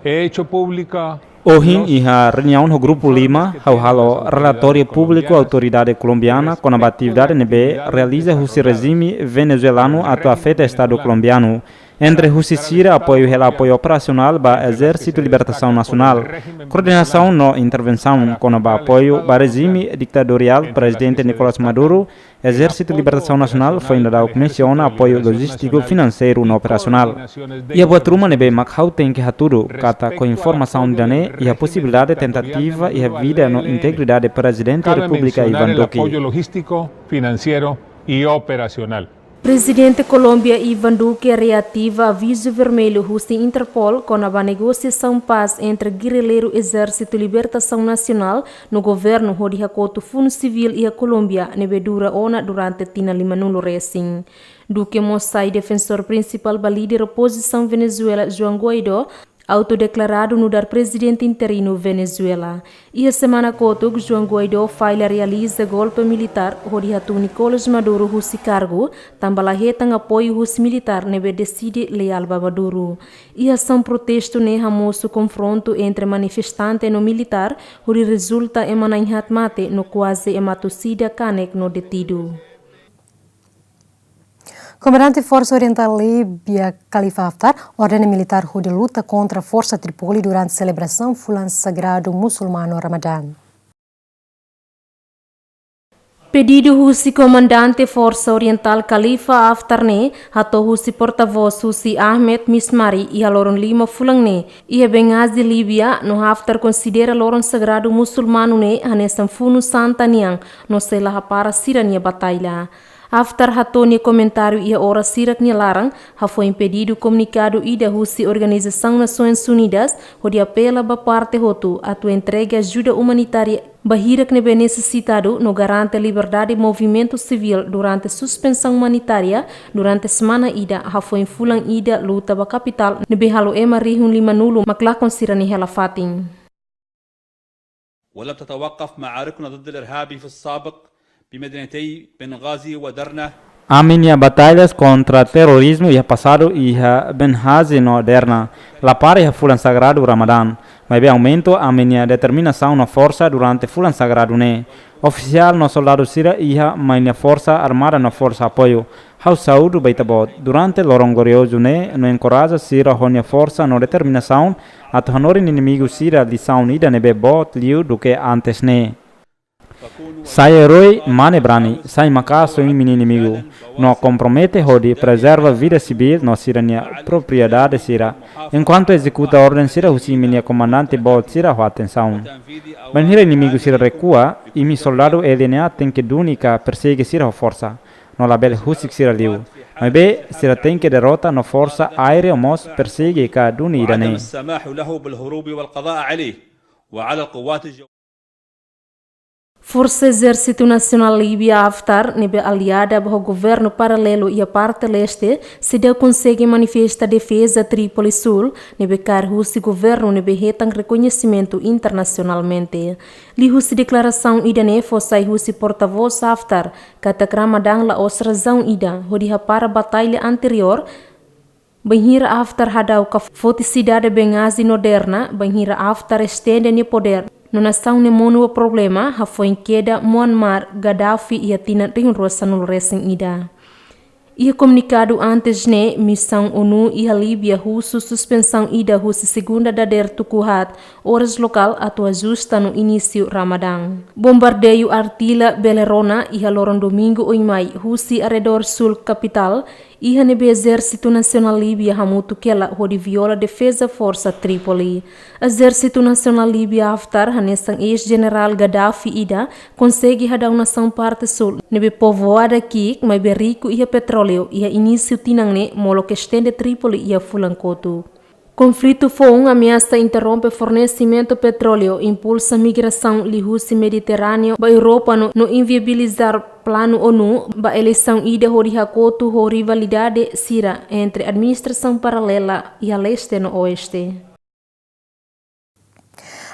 he hecho pública Ohin, iha reuniaun ho Grupu Lima, ha'u halo relatóriu públiku autoridade kolombiana kona-ba atividade ne'ebé realiza husi rejime venezuelanu atu afeta estadu kolombianu. Entre husi sira apoiu hela apoiu operasionál ba Ezérsitu Libertasaun Nasionál, koordenasaun no intervensaun kona-ba apoiu ba rejime ditadoriál Prezidente Nicolás Maduro. Ezérsitu Libertasaun Nasionál foin daudauk mensiona apoiu lojístiku, finanseiru no operasionál. Iha buat ruma ne'ebé mak ha'u tenke hatudu katak ho informasaun ida-ne'e iha posibilidade tentativa iha vida no integridade Prezidente Repúblika Ivan Duque. Apoyo logístico, financiero y operacional. Prezidente Kolómbia Ivan Duque reativa avizu vermellu husi Interpol kona-ba negosiasaun pás entre gerrilleiru Ezérsitu Libertasaun Nasionál no governu hodi hakotu fundu sivíl iha Kolómbia ne'ebé dura ona durante tinan limanulu resin. Duque mós sai defensór prinsipál ba líder opozisaun Venezuela, Juan Guaidó, autodeklaradu nu'udar prezidente interinu Venezuela. Iha semana kotuk, Juan Guaidó falla realiza golpe militár hodi hatún Nicolas Maduro husi kargu, tanba la hetan apoiu husi militár ne'ebé deside leál ba Maduro. Iha asaun protestu ne'e hamosu konfrontu entre manifestante no militár, hodi rezulta ema na'in-haat mate no kuaze ema atus ida kanek no detidu. Komandante Forsa Orientál Líbia Khalifa Haftar ordena militár hodi luta kontra Forsa Tripoli durante selebrasaun fulan sagradu musulmanu Ramadan. Pedidu husi Komandante Forsa Orientál Khalifa Haftar ne'e hato'o husi portavós husi Ahmed Mismari iha loron lima fulan ne'e iha Benghazi, Líbia, no Haftar konsidera loron sagradu musulmanu ne'e hanesan funu santa nian no sei la hapara sira-nia batalla. Haftar hato'o nia komentáriu iha oras hirak nia laran, hafoin pedidu komunikadu ida husi Organizasaun Nasoins Unidas, hodi apela ba parte hotu atu entrega ajuda umanitária ba hirak ne'ebé nesesitadu no garante liberdade movimentu sivíl durante suspensaun umanitária durante semana ida, hafoin fulan ida luta ba kapitál ne'ebé halo ema rihun limanulu mak lakon sira-nia hela fatin. ولم تتوقف معاركنا ضد الإرهاب في السابق بمدينتي بنغازي ودرنة. Ami-nia batallas kontra terorizmu iha pasadu iha Benghazi no Derna la para iha fulan sagradu Ramadan, maibé aumenta ami-nia determinasaun no forsa durante fulan sagradu ne'e. Ofisiál no soldadu sira iha mai nia forsa armada no forsa apoiu. Ha'u saúdu ba ita-boot durante loron gloriozu ne'e no enkoraja sira ho nia forsa no determinasaun atu hanorin inimigu sira lisaun ida ne'ebé boot liu duké antes ne'e. Sai erói, mane brani, sai makasu imi-nia inimigu, no kompromete hodi prezerva vida sivíl no sira-nia propriedade sira, enkuantu ezekuta orden sira husi imi-nia komandante boot sira ho atensaun. Bainhira inimigu sira rekua, imi soldadu L N A tenke duni ka persege sira ho forsa, no labele husik sira liu. Maibé, sira tenke derrota no forsa aéreu mós persege ka duni ida-ne'e. وعدم السماح له بالهروب والقضاء عليه وعلى القوات الجوية. Forsa Ezérsitu Nasionál Líbia Haftar, ne'ebé aliada ba ho governu paralelu iha parte leste, seidauk konsege manifesta defeza Trípoli Súl, ne'ebé kaer husi governu ne'ebé hetan rekoñesimentu internasionalmente. Liuhusi deklarasaun ida-ne'e fó sai husi portavós Haftar, katak Ramadan la'ós razaun ida hodi hapara batalla anteriór, bainhira Haftar hadau ka foti sidade Benghazi no Derna, bainhira Haftar estende nia podér no nasaun ne'e monu ba problema, hafoin keda Muammar Gaddafi iha tinan rihun rua sanulu resin ida. Iha komunikadu antes ne'e, misaun ONU iha Líbia husu suspensaun ida husi segunda dadeer tuku haat, oras lokál atu ajusta no inísiu Ramadan. Bombardeiu artilla bele rona iha loron domingu oin mai husi arredór súl kapitál, iha ne'ebé Ezérsitu Nasionál Líbia hamutuk hela hodi viola defeza forsa Trípoli. Ezérsitu Nasionál Líbia Haftar hanesan eis-jenerál Gaddafi ida konsege hadau nasaun parte súl ne'ebé povoada ki'ik maibé riku iha petróleu iha inísiu tinan ne'e molok estende Trípoli iha fulan kotuk. Konflitu foun ameasa interrompe fornesimentu petróleu, impulsa migrasaun liuhusi Mediterráneu ba Europa no, no inviabiliza planu ONU ba eleisaun ida hodi hakotu ho rivalidade sira entre administrasaun paralela iha leste no oeste.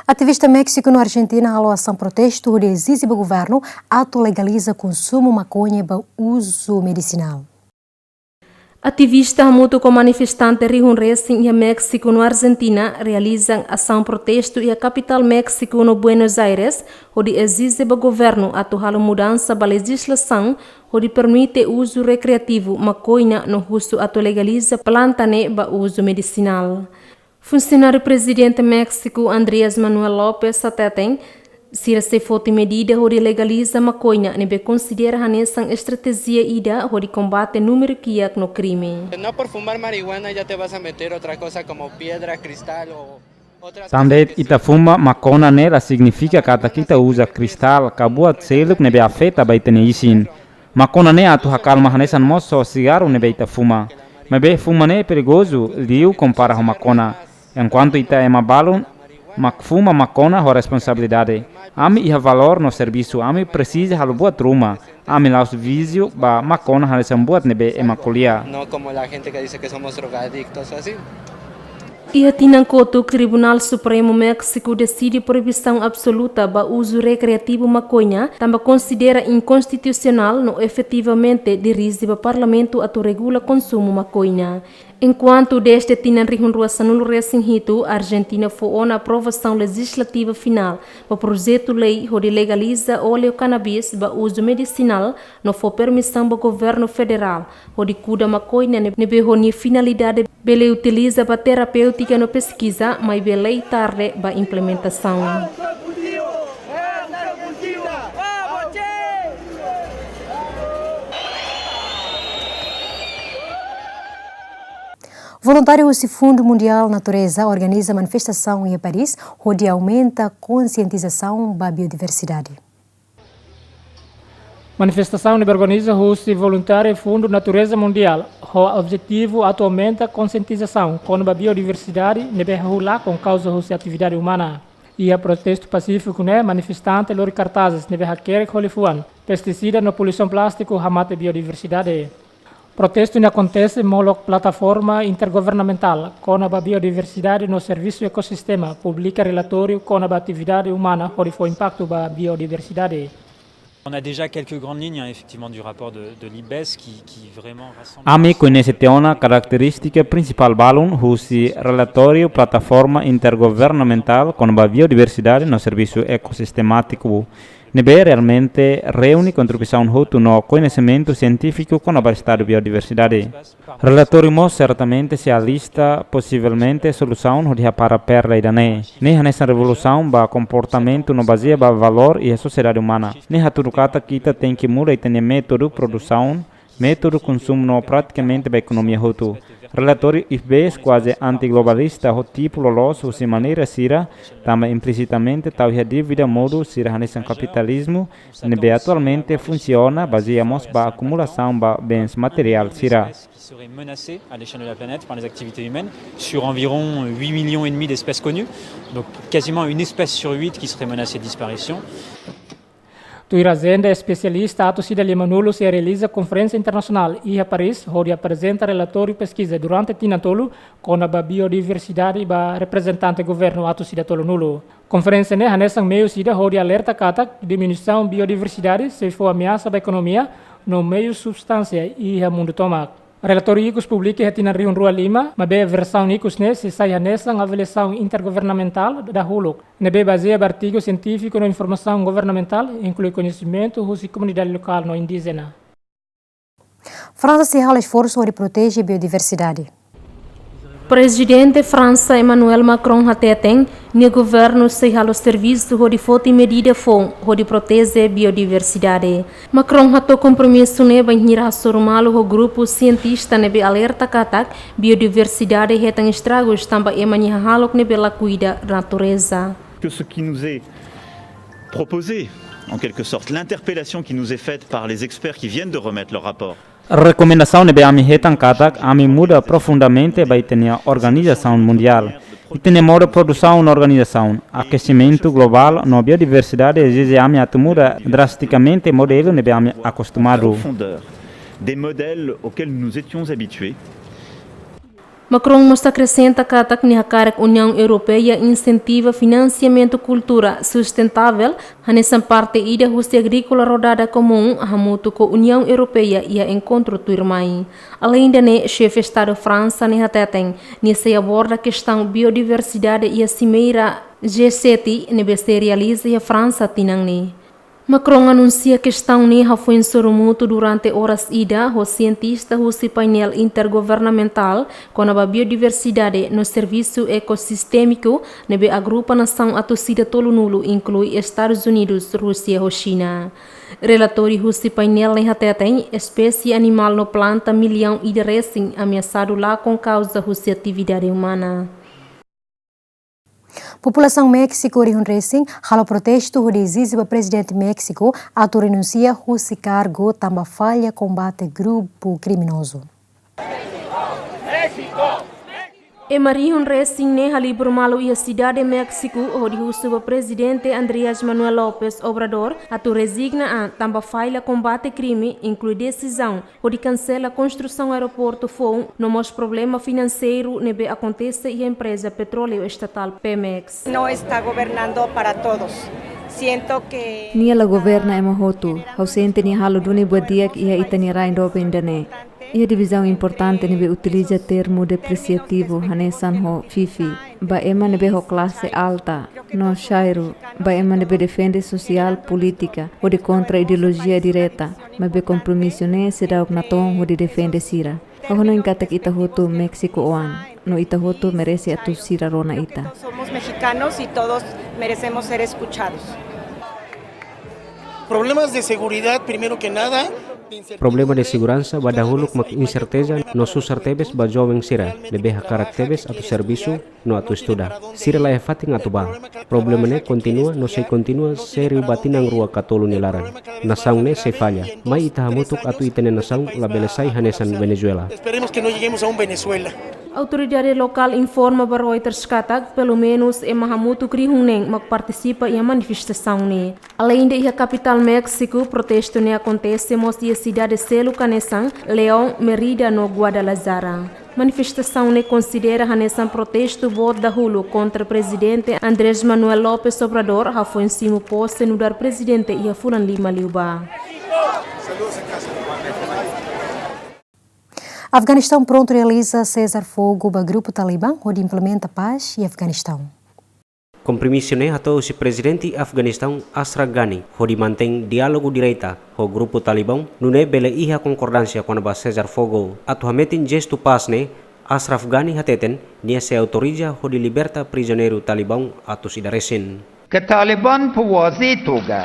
Ativista Méxiku no Arjentina halo asaun protestu hodi ezije ba governu atu legaliza konsumu makoña ba uzu medisinál. Ativista hamutuk ho manifestante rihun resin iha Méxiku no Arjentina realiza asaun protestu iha kapitál Méxiku no Buenos Aires, hodi ezije ba governu atu halo mudansa ba lejizlasaun hodi permite uzu rekreativu makoña no husu atu legaliza planta ne'e ba uzu medisinál. Funsionáriu Prezidente Méxiku, Andrés Manuel López, hateten, sira sei foti medida hodi legaliza makoña, ne'ebé konsidera hanesan estratéjia ida hodi kombate númeru kiak no krime. No por fumar marihuana ya te vas a meter otra cosa como piedra, cristal o otras cosas. Tanba ita fuma makoña ne'e la signifika katak ita uza kristál ka buat seluk ne'ebé afeta ba ita-nia isin. Makoña ne'e atu hakalma hanesan mós ho sigarru ne'ebé ita fuma. Maibé fuma ne'e perigozu liu kompara ho makoña. Enkuantu ita ema balun mak fuma makoña ho responsabilidade. Ami iha valór no servisu, ami presiza halo buat ruma. Ami la'ós vísiu ba makoña hanesan buat ne'ebé ema ko'alia. No como la gente que dice que somos drogadictos, así. Iha tinan kotuk, Tribunál Supremu Méxiku deside proibisaun absoluta ba uzu rekreativu makoña, tanba konsidera inkonstitusionál no efetivamente dirije ba Parlamentu atu regula konsumu makoña. Enkuantu dezde tinan rihun rua sanulu resin hitu, Arjentina fó ona aprovasaun lejizlativa finál ba projetu lei hodi legaliza óleu kanabis ba uzu medisinál, no fó permisaun ba governu federál hodi kuda makoña ne-, ne'ebé ho nia finalidade bele utiliza ba terapéutika no peskiza, maibé lei tarde ba implementasaun. Voluntáriu husi Fundu Mundiál Natureza organiza manifestasaun iha Paris, hodi aumenta konsientizasaun ba biodiversidade. Manifestasaun ne'ebé organiza husi voluntáriu Fundu Natureza Mundiál, ho objetivu atu aumenta konsientizasaun kona-ba biodiversidade ne'ebé hahú lakon kauza husi atividade umana. Iha protestu pasífiku ne'e, manifestante lori kartazes ne'ebé hakerek ho liafuan: "Pestisida no poluisaun plástiku hamate biodiversidade." Protestu ne'e akontese molok plataforma intergovernamentál kona-ba biodiversidade no servisu ekosistema publika relatóriu kona-ba atividade umana hodi fó impaktu ba biodiversidade. On a déjà quelques grandes lignes, hein, effectivement, du rapport de, de l'IPBES qui, qui vraiment rassemble... Ami koñese tiha ona karakterístika prinsipál balun husi relatóriu plataforma intergovernamentál kona-ba biodiversidade no servisu ekosistemátiku, ne'ebé realmente reúne kontribuisaun hotu no koñesimentu sientífiku kona-ba estadu biodiversidade. Relatóriu mós sertamente sei alista posivelmente solusaun hodi hapara perda ida-ne'e. Ne'e hanesan revolusaun ba komportamentu no bazeia ba valór iha sosiedade umana. Ne'e hatudu katak ita tenke muda ita-nia métodu produsaun, métodu konsumu no pratikamente ba ekonomia hotu. Relatóriu IPBES kuaze antiglobalista ho tipu loloos husi maneira sira, tanba implisitamente tau iha dívida modu sira hanesan kapitalizmu, ne'ebé atualmente funsiona bazeia mós ba akumulasaun ba bens materiál sira. Qui serait menacée à l'échelle de la planète par les activités humaines, sur environ huit millions et demi d'espèces connues, donc quasiment une espèce sur huit qui serait menacée de disparition. Tuir ajenda, espesialista atus ida limanulu sei realiza konferénsia internasionál iha Paris, hodi aprezenta relatóriu peskiza durante tinan tolu kona-ba biodiversidade ba reprezentante governu atus ida tolunulu. Konferénsia ne'e hanesan meius ida hodi alerta katak diminuisaun biodiversidade sei fó ameasa ba ekonomia no meiu substánsia iha mundu tomak. Relatóriu ikus publika iha tinan rihun rua lima, maibé versaun ikus ne'e sei sai hanesan avaliasaun intergovernamentál dahuluk, ne'ebé bazeia ba artigu sientífiku no informasaun governamentál, inklui koñesimentu husi komunidade lokál no indíjena. Fransa sei halo esforsu hodi proteje biodiversidade. Prezidente Fransa Emmanuel Macron hateten, nia governu sei halo servisu hodi foti medida foun hodi proteje biodiversidade. Macron hato'o kompromisu ne'e bainhira hasoru malu ho grupu sientista ne'ebé alerta katak biodiversidade hetan estragus tanba ema nia hahalok ne'ebé la kuida natureza. Que ce qui nous est proposé, en quelque sorte, l'interpellation qui nous est faite par les experts qui viennent de remettre leur rapport. Rekomendasaun ne'ebé ami hetan katak ami muda profundamente ba ita-nia organizasaun mundiál, ita-nia modu produsaun no organizasaun, akesimentu globál no biodiversidade ezije ami atu muda drastikamente modelu ne'ebé ami akostumadu. Profondeur des modèles auxquels nous étions habitués. Macron mós akresenta katak nia hakarak Uniaun Europeia insentiva finansiamentu kultura sustentável, hanesan parte ida husi agríkola rodada komún hamutuk ho Uniaun Europeia iha enkontru tuirmai. Aleinde ne'e, xefe Estadu Fransa ne'e hateten, nia sei aborda kestaun biodiversidade iha simeira G sete ne'ebé sei realiza iha Fransa tinan ne'e. Macron anunsia kestaun ne'e hafoin sorumutu durante oras ida ho sientista husi painél intergovernamentál kona-ba biodiversidade no servisu ekosistémiku ne'ebé agrupa nasaun atus ida tolunulu, inklui Estadus Unidus, Rúsia ho Xina. Relatóriu husi painél ne'e hateten, espésie animál no planta millaun ida resin ameasadu lakon kauza husi atividade umana. Populasaun Méxiku rihun resin halo protestu hodi ezije ba Prezidente Méxiku atu renunsia husi kargu tanba falla kombate grupu kriminozu. Ema rihun resin ne'e halibur malu iha sidade Méxiku, hodi husu ba Prezidente Andrés Manuel López Obrador atu rezigna an tanba falla kombate krime, inklui desizaun hodi kansela konstrusaun aeroportu foun, no mós problema finanseiru ne'ebé akontese iha empreza petróleu estatal Pemex. No está gobernando para todos. Siento que... Nia la governa ema hotu. Ha'u sente nia halo duni buat di'ak iha ita-nia rain doben ida-ne'e. Iha divizaun importante ne'ebé utiliza termu depresiativu hanesan ho fifi ba ema ne'ebé ho klase alta, no xairu ba ema ne'ebé defende sosiál polítika hodi kontra ideolojia direta, maibé kompromisu ne'e seidauk natoon hodi defende sira. Ha'u hanoin katak ita hotu Méxiku-oan, no ita hotu merese atu sira rona ita. Somos mexicanos y todos merecemos ser escuchados. Problemas de seguridad, primero que nada. Problema de seguransa ba dahuluk mak inserteza no susar tebes ba joven sira ne'ebé hakarak tebes atu servisu no atu estuda. Sira laiha fatin atu bá. Problema ne'e kontinua no sei kontinua sériu ba tinan rua ka tolu nia laran. Nasaun ne'e sei falla. Mai ita hamutuk atu ita-nia nasaun labele sai hanesan Venezuela. Esperemos que no lleguemos a un Venezuela. Autoridade lokál informa ba Reuters katak pelumenus ema hamutuk rihun neen mak partisipa iha manifestasaun ne'e. Aleinde iha kapitál Méxiku, protestu ne'e akontese mós iha sidade seluk hanesan León, Mérida no Guadalajara. Manifestasaun ne'e konsidera hanesan protestu boot dahuluk kontra Prezidente Andrés Manuel López Obrador hafoin simu pose nu'udar prezidente iha fulan lima liubá. Afeganistaun prontu realiza sezar-fogu ba grupu Talibã hodi implementa pás iha Afeganistaun. Kompromisu ne'e hato'o husi Prezidente Afeganistaun Ashraf Ghani hodi mantein diálogu direta ho grupu Talibã, nune'e bele iha konkordánsia kona-ba sezar-fogu. Atu hametin jestu pás ne'e, Ashraf Ghani hateten nia sei autoriza hodi liberta prizioneiru Talibã atus ida resin. که طالبان په واضح توګه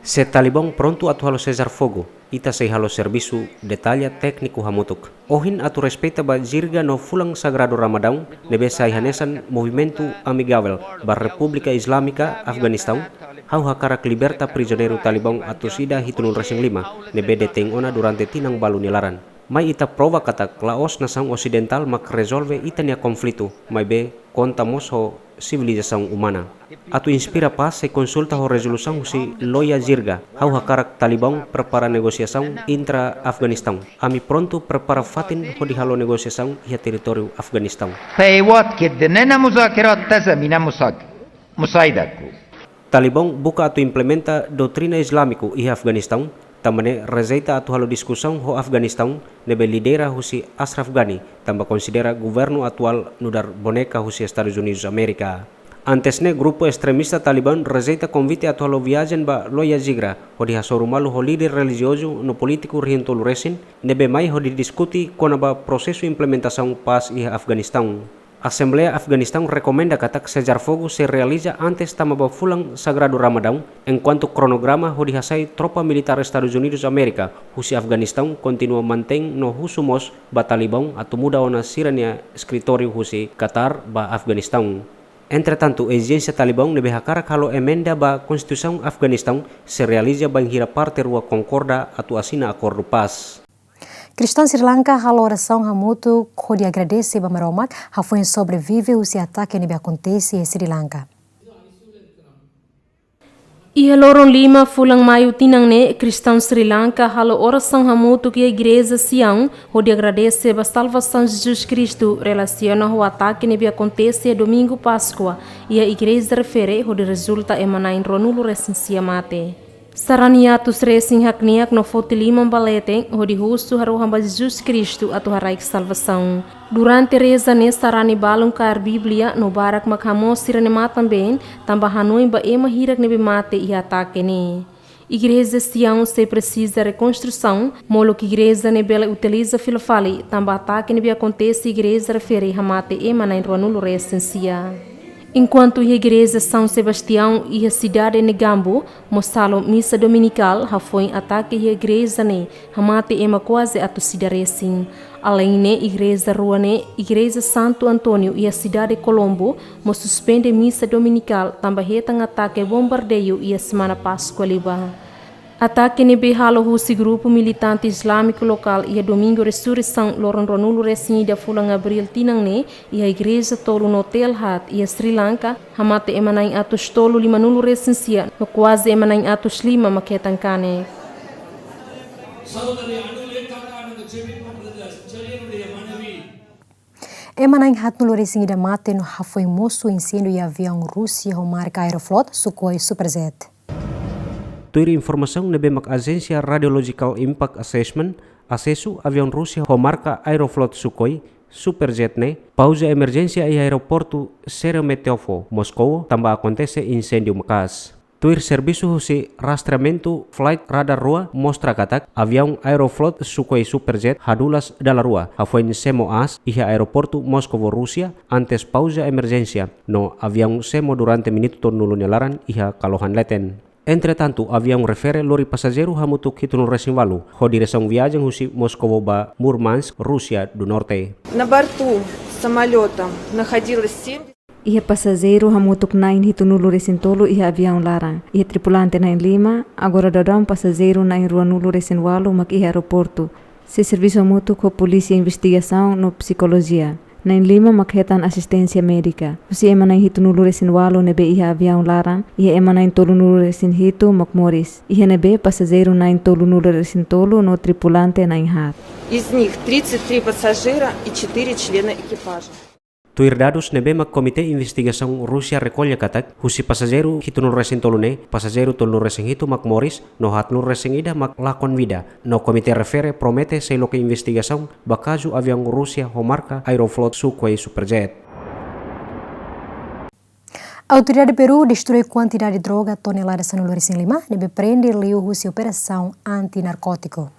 Se Talibã prontu atu halo sezar-fogu, ita sei halo servisu detalla tékniku hamutuk. Ohin atu respeita ba jirga no fulan sagradu Ramadão, ne'ebé sai hanesan movimentu amigavel ba Repúblika Islámika Afeganistaun, ha'u hakarak liberta prizioneiru Talibã atus ida hitunulu resin lima, ne'ebé detein ona durante tinan balu nia laran. Mai ita prova katak la'ós nasaun osidentál mak rezolve ita-nia konflitu, maibé konta mós ho sivilizasaun umana. Atu inspira pás sei konsulta ho rezolusaun husi loja jirga. Ha'u hakarak Talibã prepara negosiasaun intra-Afeganistaun. Ami prontu prepara fatin hodi halo negosiasaun iha territóriu Afeganistaun. په هیواد که دننه مذاکرات ته زمینه مساعد-، مساعده کو. Talibã buka atu implementa doutrina islámiku iha Afeganistaun, tanba ne'e rejeita atu halo diskusaun ho Afeganistaun ne'ebé lidera husi Ashraf Ghani, tanba konsidera governu atuál nu'udar boneka husi Estadus Unidus Amérika. Antes ne'e, grupu estremista Talibã rejeita konvite atu halo viajen ba loja jirga, hodi hasoru malu ho líder relijiozu no polítiku rihun tolu resin, ne'ebé mai hodi diskute kona-ba prosesu implementasaun pás iha Afeganistaun. Asembleia Afeganistaun rekomenda katak sezar-fogu sei realiza antes tama ba fulan sagradu Ramadão, enkuantu kronograma hodi hasai tropa militár Estadus Unidus Amérika husi Afeganistaun kontinua mantein no husu mós ba Talibã atu muda ona sira-nia eskritóriu husi Qatar ba Afeganistaun. Entretantu, ezijénsia Talibã ne'ebé hakarak halo emenda ba Konstituisaun Afeganistaun sei realiza bainhira parte rua konkorda atu asina akordu pás. Kristaun Sri Lanka halo orasaun hamutuk hodi agradese ba Maromak hafoin sobrevive husi atake ne'ebé akontese iha Sri Lanka. Iha loron lima fulan Maiu tinan ne'e, Kristaun Sri Lanka halo orasaun hamutuk iha Igreja Siaun hodi agradese ba salvasaun Jesus Kristu, relasiona ho atake ne'ebé akontese iha Domingu Páskua iha igreja refere hodi rezulta ema na'in ruanulu resin sia mate. Sarani atus resin hakneak no foti liman ba leten hodi husu harohan ba Jesus Kristu atu haraik salvasaun. Durante reza ne'e sarani balun kaer Bíblia no barak mak hamoos sira-nia matan-been tanba hanoin ba ema hirak ne'ebé mate iha atake ne'e. Igreja Siaun sei presiza rekonstrusaun, molok igreja ne'e bele utiliza fila fali tanba atake ne'ebé akontese igreja refere hamate ema na'in ruanulu resin sia. Enkuantu iha Igreja São Sebastião, iha sidade Negombo, mós halo misa dominikál, hafoin atake iha igreja ne'e hamate ema kuaze atus ida resin. Aleinde ne'e, igreja rua ne'e, Igreja Santo António iha sidade Colombo, mós suspende misa dominikál tanba hetan atake bombardeiu iha semana Páskua liubá. Atake ne'ebé halo husi grupu militante Islámiku lokál iha Domingu Resureisaun loron ruanulu resin ida fulan Abríl tinan ne'e iha igreja tolu no hotel haat iha Sri Lanka, hamate ema na'in atus tolu limanulu resin sia no kuaze ema na'in atus lima mak hetan kanek. Ema na'in haatnulu resin ida mate no hafoin mosu inséndiu iha aviaun Rúsia ho marka Aeroflot Sukhoi Superjet. Tuir informasaun ne'ebé mak Agência Radiological Impact Assessment asesu, aviaun Rúsia ho marka Aeroflot Sukhoi Superjet ne'e pauza emerjénsia iha aeroportu Sheremetyevo, Moskovo, tanba akontese inséndiu maka'as. Tuir servisu husi rastreamentu flight radar rua mostra katak aviaun Aeroflot Sukhoi Superjet hadulas dala rua, hafoin semo aas iha aeroportu Moskovo, Rúsia, antes pauza emerjénsia, no aviaun semo durante minutu tolunulu nia laran iha kalohan leten. Entretantu, aviaun refere lori pasajeiru hamutuk hitunulu resin ualu, ho diresaun viajen husi Moskovo ba Murmansk, Rúsia do Norte. На борту самолёта находилось семь Iha pasajeiru hamutuk na'in hitunulu resin tolu iha aviaun laran. Iha tripulante na'in lima, agora daudaun pasajeiru na'in ruanulu resin ualu mak iha aeroportu. Sei servisu hamutuk ho polísia investigasaun no psikolojia. Na'in lima mak hetan asisténsia médika. Husi ema na'in hitunulu resin ualu ne'ebé iha aviaun laran, iha ema na'in tolunulu resin hitu mak moris. Iha ne'ebé pasajeiru na'in tolunulu resin tolu no tripulante na'in haat. Из них тридцать три пассажира и четыре члена экипажа. Tuir dadus ne'ebé mak Komité Investigasaun Rúsia rekolla katak, husi pasajeiru hitunulu resin tolu ne'e, pasajeiru tolunulu resin hitu mak moris, no haatnulu resin ida mak lakon vida. No komité refere promete sei loke investigasaun ba kazu aviaun Rúsia ho marka Aeroflot Sukhoi Superjet. Autoridade Peru destroi kuantidade droga tonelada sanulu resin lima ne'ebé prende liu husi operasaun anti-narkótiku.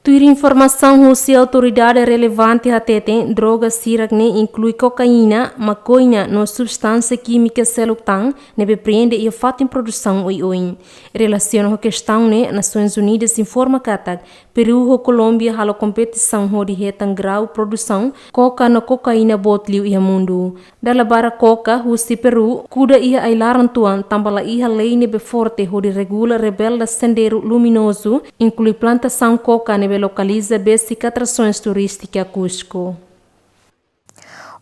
Tuir informasaun husi autoridade relevante hateten, droga sira-ne'e inklui kokaina, makoina no substánsia kímika seluk tan ne'ebé prende iha fatin produsaun oioin. Relasiona ho kestaun ne'e, Nasoins Unidas informa katak Peru ho Kolómbia halo kompetisaun hodi hetan grau produsaun koka no kokaina boot liu iha mundu. Dala barak koka husi Peru kuda iha ai-laran tuan tanba la iha lei ne'ebé forte hodi regula rebelda sendeiru luminozu, inklui plantasaun koka ne'ebé lokaliza besik atrasoins turístika Cusco.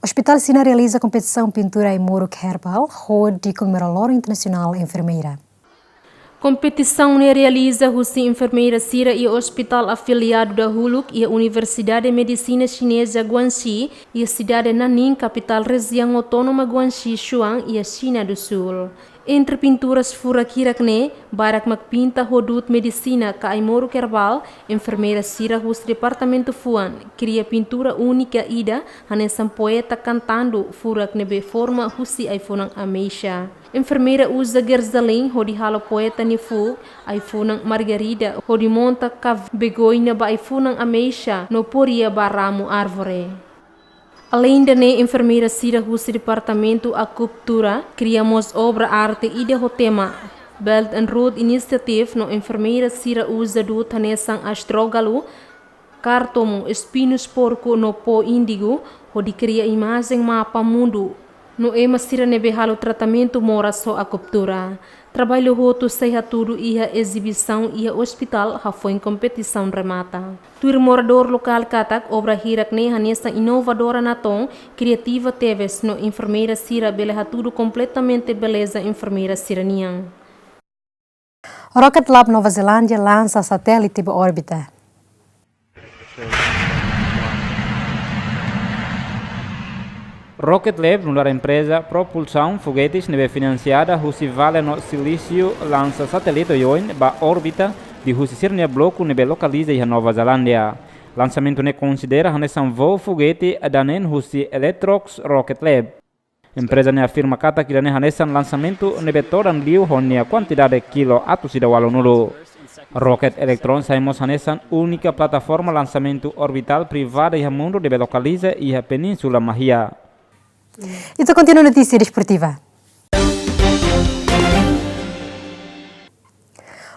Ospitál Xina realiza kompetisaun pintura ai-moruk herbál hodi komemora Loron Internasionál Enfermeira. Kompetisaun ne'e realiza husi enfermeira sira iha ospitál afiliadu dahuluk iha Universidade Medisina Xineza Guangxi, iha sidade Nanning, kapitál rejiaun autónoma Guangxi, Sichuan, iha Xina do Sul. Entre pinturas furak hirak-ne'e, barak mak pinta ho du'ut medisina ka ai-moruk herbál, enfermeira sira husi departamentu fuan kria pintura únika ida hanesan poeta kantando furak ne'ebé forma husi ai-funan ameixa. Enfermeira uza gerzalin hodi halo poeta nia fuuk, ai-funan margarida hodi monta ka begoina ba ai-funan ameixa no poria ba ramu árvore. Aleinde ne'e, enfermeira sira husi departamentu akupuntura kria mós obra arte ida ho tema Belt and Road Initiative, no enfermeira sira uza du'ut hanesan astrógalu, kártomu, espinus porku no pó índigu hodi kria imajen mapa mundu no ema sira ne'ebé halo tratamentu moras ho akupuntura. Traballu hotu sei hatudu iha ezibisaun iha ospitál hafoin kompetisaun remata. Tuir moradór lokál katak, obra hirak-ne'e hanesan inovadora natoon, kriativa tebes no enfermeira sira bele hatudu kompletamente beleza enfermeira sira-nian. Rocket Lab Nova Zelándia lansa satélite ba órbita. Rocket Lab nu'udar empreza propulsaun fogetis ne'ebé finansiada husi Vale no Silísiu lansa satélite oioin ba órbita liuhusi sira-nia bloku ne'ebé lokaliza iha Nova Zelándia. Lansamentu ne'e konsidera hanesan voo fogeti danen husi Electrox Rocket Lab. Empreza ne'e afirma katak ida-ne'e hanesan lansamentu ne'ebé todan liu ho nia kuantidade kilo atus ida ualunulu. Rocket Electron sai mós hanesan únika plataforma lansamentu orbitál privada iha mundu ne'ebé lokaliza iha Península Mahia. Ita kontinua notísia desportiva.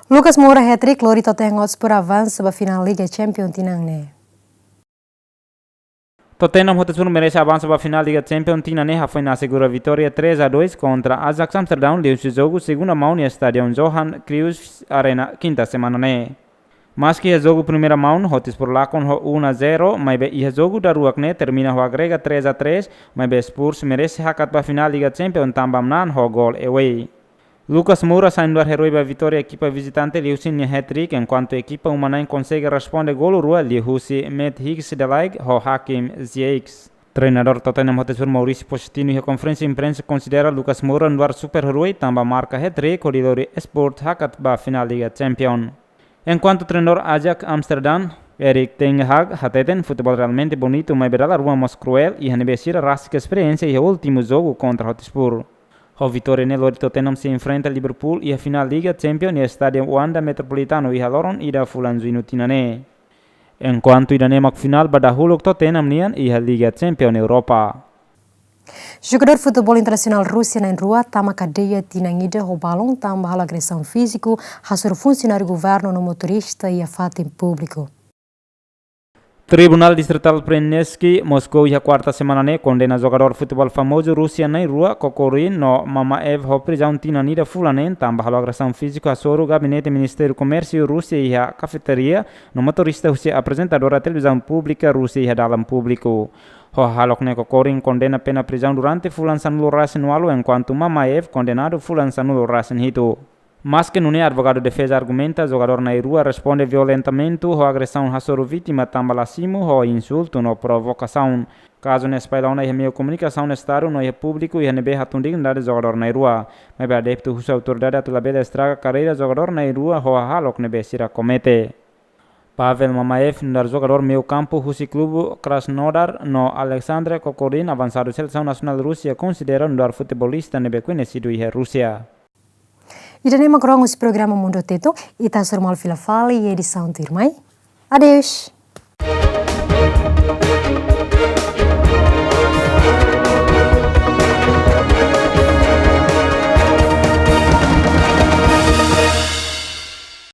Lucas Moura hat-trick lori Tottenham Hotspur avansa ba finál Liga Champions tinan ne'e. Tottenham Hotspur merese avansa ba finál Liga Champions tinan ne'e, hafoin asegura vitória três a dois kontra Ajax Amsterdam liuhusi jogu segunda maun iha estádiu Johan Cruijff Arena, kinta semana ne'e. Maski iha jogu primeira maun, Hotspur lakon ho um a zero, maibé iha jogu daruak ne'e termina ho agrega três a três, maibé Spurs merese hakat ba finál Liga Champions tanba manán ho gol away. Lucas Moura sai nu'udar eroi ba vitória ekipa vizitante liuhusi nia hat-trick, enkuantu ekipa uma-na'in konsege responde golu rua liuhusi Matthijs de Ligt ho Hakim Ziyech. Treinadór Tottenham Hotspur Maurício Pochettino iha konferénsia imprensa konsidera Lucas Moura nu'udar super eroi tanba marka hat-trick hodi lori Spurs hakat ba finál Liga Champions. Enkuantu treinadór Ajax Amsterdam, Erik ten Hag, hateten futeból realmente bonitu, maibé dala rua mós kruel, iha ne'ebé sira rasik esperiénsia iha últimu jogu kontra Hotspur. Ho vitória ne'e lori Tottenham sei enfrenta Liverpool iha finál Liga Champions iha estádiu Wanda Metropolitano iha loron ida fulan Juñu tinan ne'e. Enkuantu ida-ne'e mak finál ba dahuluk Tottenham nian iha Liga Champions Europa. Jogadór futeból internasionál Rúsia na'in rua tama kadeia tinan ida ho balun tanba halo agresaun fíziku hasoru funsionáriu governu no motorista iha fatin públiku. Tribunál Distritál Prenevsky, Moskou, iha kuarta semana ne'e kondena jogadór futeból famozu Rúsia na'in rua, Kokorin no Mamaev, ho prizaun tinan ida fulan neen tanba halo agresaun fíziku hasoru gabinete Ministériu Komérsiu Rúsia iha kafeteria no motorista husi aprezentadora televizaun públika Rúsia iha dalan públiku. Ho hahalok ne'e Kokorin kondena pena prizaun durante fulan sanulu-resin-ualu, enkuantu Mamaev kondenadu fulan sanulu-resin-hitu. Maske nune'e, advogadu defeza argumenta jogadór na'in rua responde violentamente ho agresaun hasoru vítima tanba la simu ho insultu no provokasaun. Kazu ne'e espalla ona iha meiu komunikasaun Estadu no iha públiku, iha ne'ebé hatún dignidade jogadór na'in rua. Maibé adeptu husu autoridade atu labele estraga karreira jogadór na'in rua ho hahalok ne'ebé sira komete. Pavel Mamaev, nu'udar jogadór meiu kampu husi klube Krasnodar, no Alexander Kokorin, avansadu selesaun nasionál Rúsia, konsidera nu'udar futebolista ne'ebé koñesidu iha Rúsia. Ida-ne'e mak rohan husi programa Mundu Tetun, ita hasoru malu fila fali iha edisaun tuirmai. Adeus.